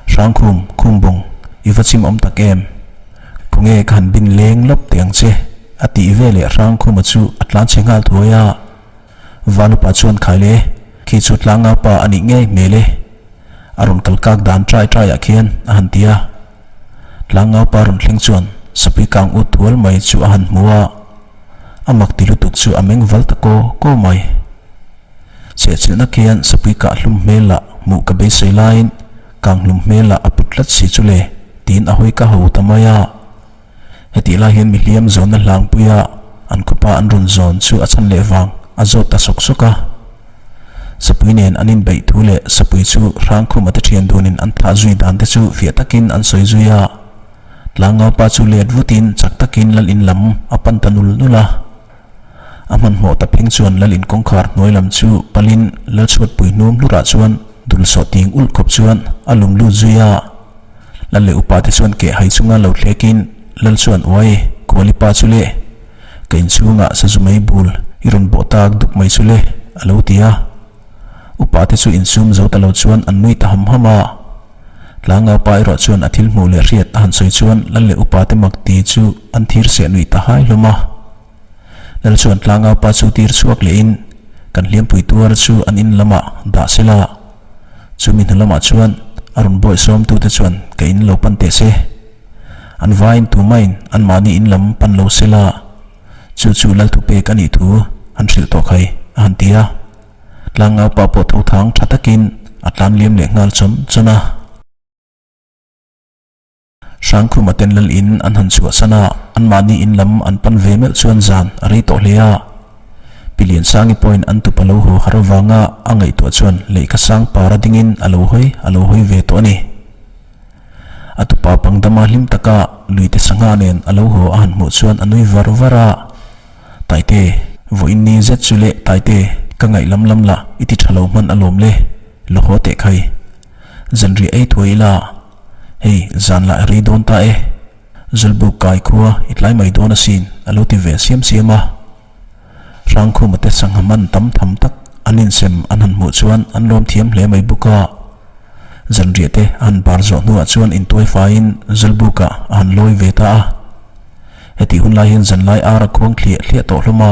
Hrangkhum, Khumbawng, i va chim awm tak em? Khawnge ka han bin leng lawp teh ang che, a tih veleh Hrangkhuma chu a tlanchhe nghal thuai a. Valupa chuan khai le, khi chu tlangau pa a nih ngei hmel e. A rawn kal kak dan trai trai ah khian a han ti a. Tlangau pa rawn thleng chuan sapui kang ut thual mai chu a han hmu a. A mak ti lutuk chu a meng val ta kaw kaw mai. Chehchilhna khian sapui kah hlum hmel lah hmuh ka beisei laiin kang hlum hmel lah a put tlat si chu le tiin a hawi ka ho ta mai a. Hetih lai hian mihliam zawnna hlangpuia an khawpa an rawn zawn chu a chhan leh vang a zawt ta sawk sawk a. Sapui nen an inbeih thu leh sapui chu Hrangkhuma te thian dunin an thlah zui dan te chu fiah takin an sawi zui a. Tlangaupa chu let vutin chak takin lal in lam a pan ta nul nul a. A hmanhmawh ta pheng chuan lal in kawngkhar hnuai lam chu palin lal chhuatpui hnum hlurah chuan dul sawh ting ulh khawp chuan a lum lut zui a. Lal leh upa te chuan keh hai chunga lo thlekin Lal chuan uai Kuali pa chu le, ka inchhungah sazu mei bul i rawn bawh tak duk mai chu le a lo ti a. Upa te chu insum zo ta lo chuan an nui ta ham ham a. Tlangau pa erawh chuan a thil hmuh leh hriat a han sawi chuan Lal leh upa te mak ti chu an thir seh nuih ta hai hlawm a. Lal chuan tlangau pa chu tir chhuak lehin kan hliampui tuar chu an in lamah dah se la. Chumi hnu lamah chuan a rawn bawih sawmtute chuan ka in lo pan teh se. An vaiin tumahin anmahni in lam pan lo se la, chu chu lal thupek a nih thu an hrilh tawh khai a han ti a. Tlangau pa pawh tho thang tha takin a tlan liam leh nghal chawn chawn a. Hrangkhuma ten lal in an han chhuahsan a, anmahni in lam an pan ve meuh chuan zan a rei tawh hle a. Pi Liansangi pawhin an tupa lo haw har avanga a ngaihtuah chuan lehkha sang para dingin a lo hawi a lo hawi ve tawh a ni. A tupa pangdama hlim taka luite sangha nen a lo haw a han hmuh chuan a nui var var a, Taite, vawiin ni zet chu leh Taite, ka ngaih lam lam lah i ti tha lo hman alawm le, lo haw teh khai. Zanriah ei thuai ila. Hei, zan lah rei dawn ta e. Zulbuk kai khua i tlai mai dawn asin, a lo ti ve siam siam a. Hrangkhuma te sangha man tam tham tak an insem an han hmuh chuan an lawm thiam hle mai bawk a. Zanriah te a han bar zawh hnuah chuan intuai faiin Zulbukah a han lawi ve ta a. Hetih hun lai hian zanlai ar a khuang thliah thliah tawh hlawm a.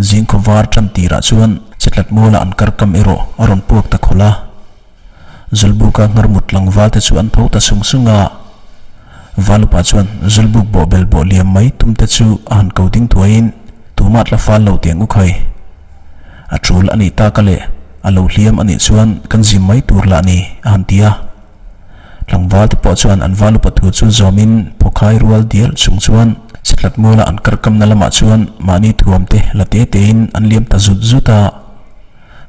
Zingkhaw var tan tirah chuan chetlat mualah an karkam erawh a rawn puak ta khawlh a. Zulbuka hngarmut tlangval te chu an tho ta sung sung a. Valupa chuan Zulbuk bawhbel bawh liam mai tum te chu a han ko ding thuaiin tumah tla fal lo tiang u khai. A tul a nih tak a leh a lo hliam a nih chuan kan zim mai tur lah ni a han ti a. Tlangval te pawh chuan an Valupa thu chu zawmin phawkhai rual dial chung chuan Sitlat muala an karkamna lamah chuan mahni thuam te la te tein an liam ta zut zut a.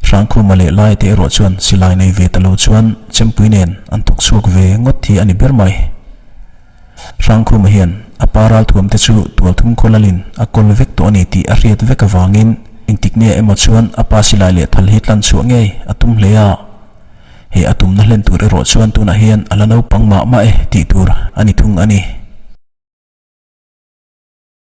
Hrangkhuma leh Laite erawh chuan silai nei ve ta lo chuan chempui nen an thawk chhuak ve ngawt hi a ni ber mai. Hrangkhuma hian a pa ralthuam te chu tualthum khawlalin a kawl vek tawh a ni tih a hriat vek avangin engtik nge emaw chuan a pa silai leh thal hi tlan chhuah ngei a tum hle a. He a tumna hlen tur erawh chuan tunah hian a la naupang mah mah e tih tur a ni thung a ni.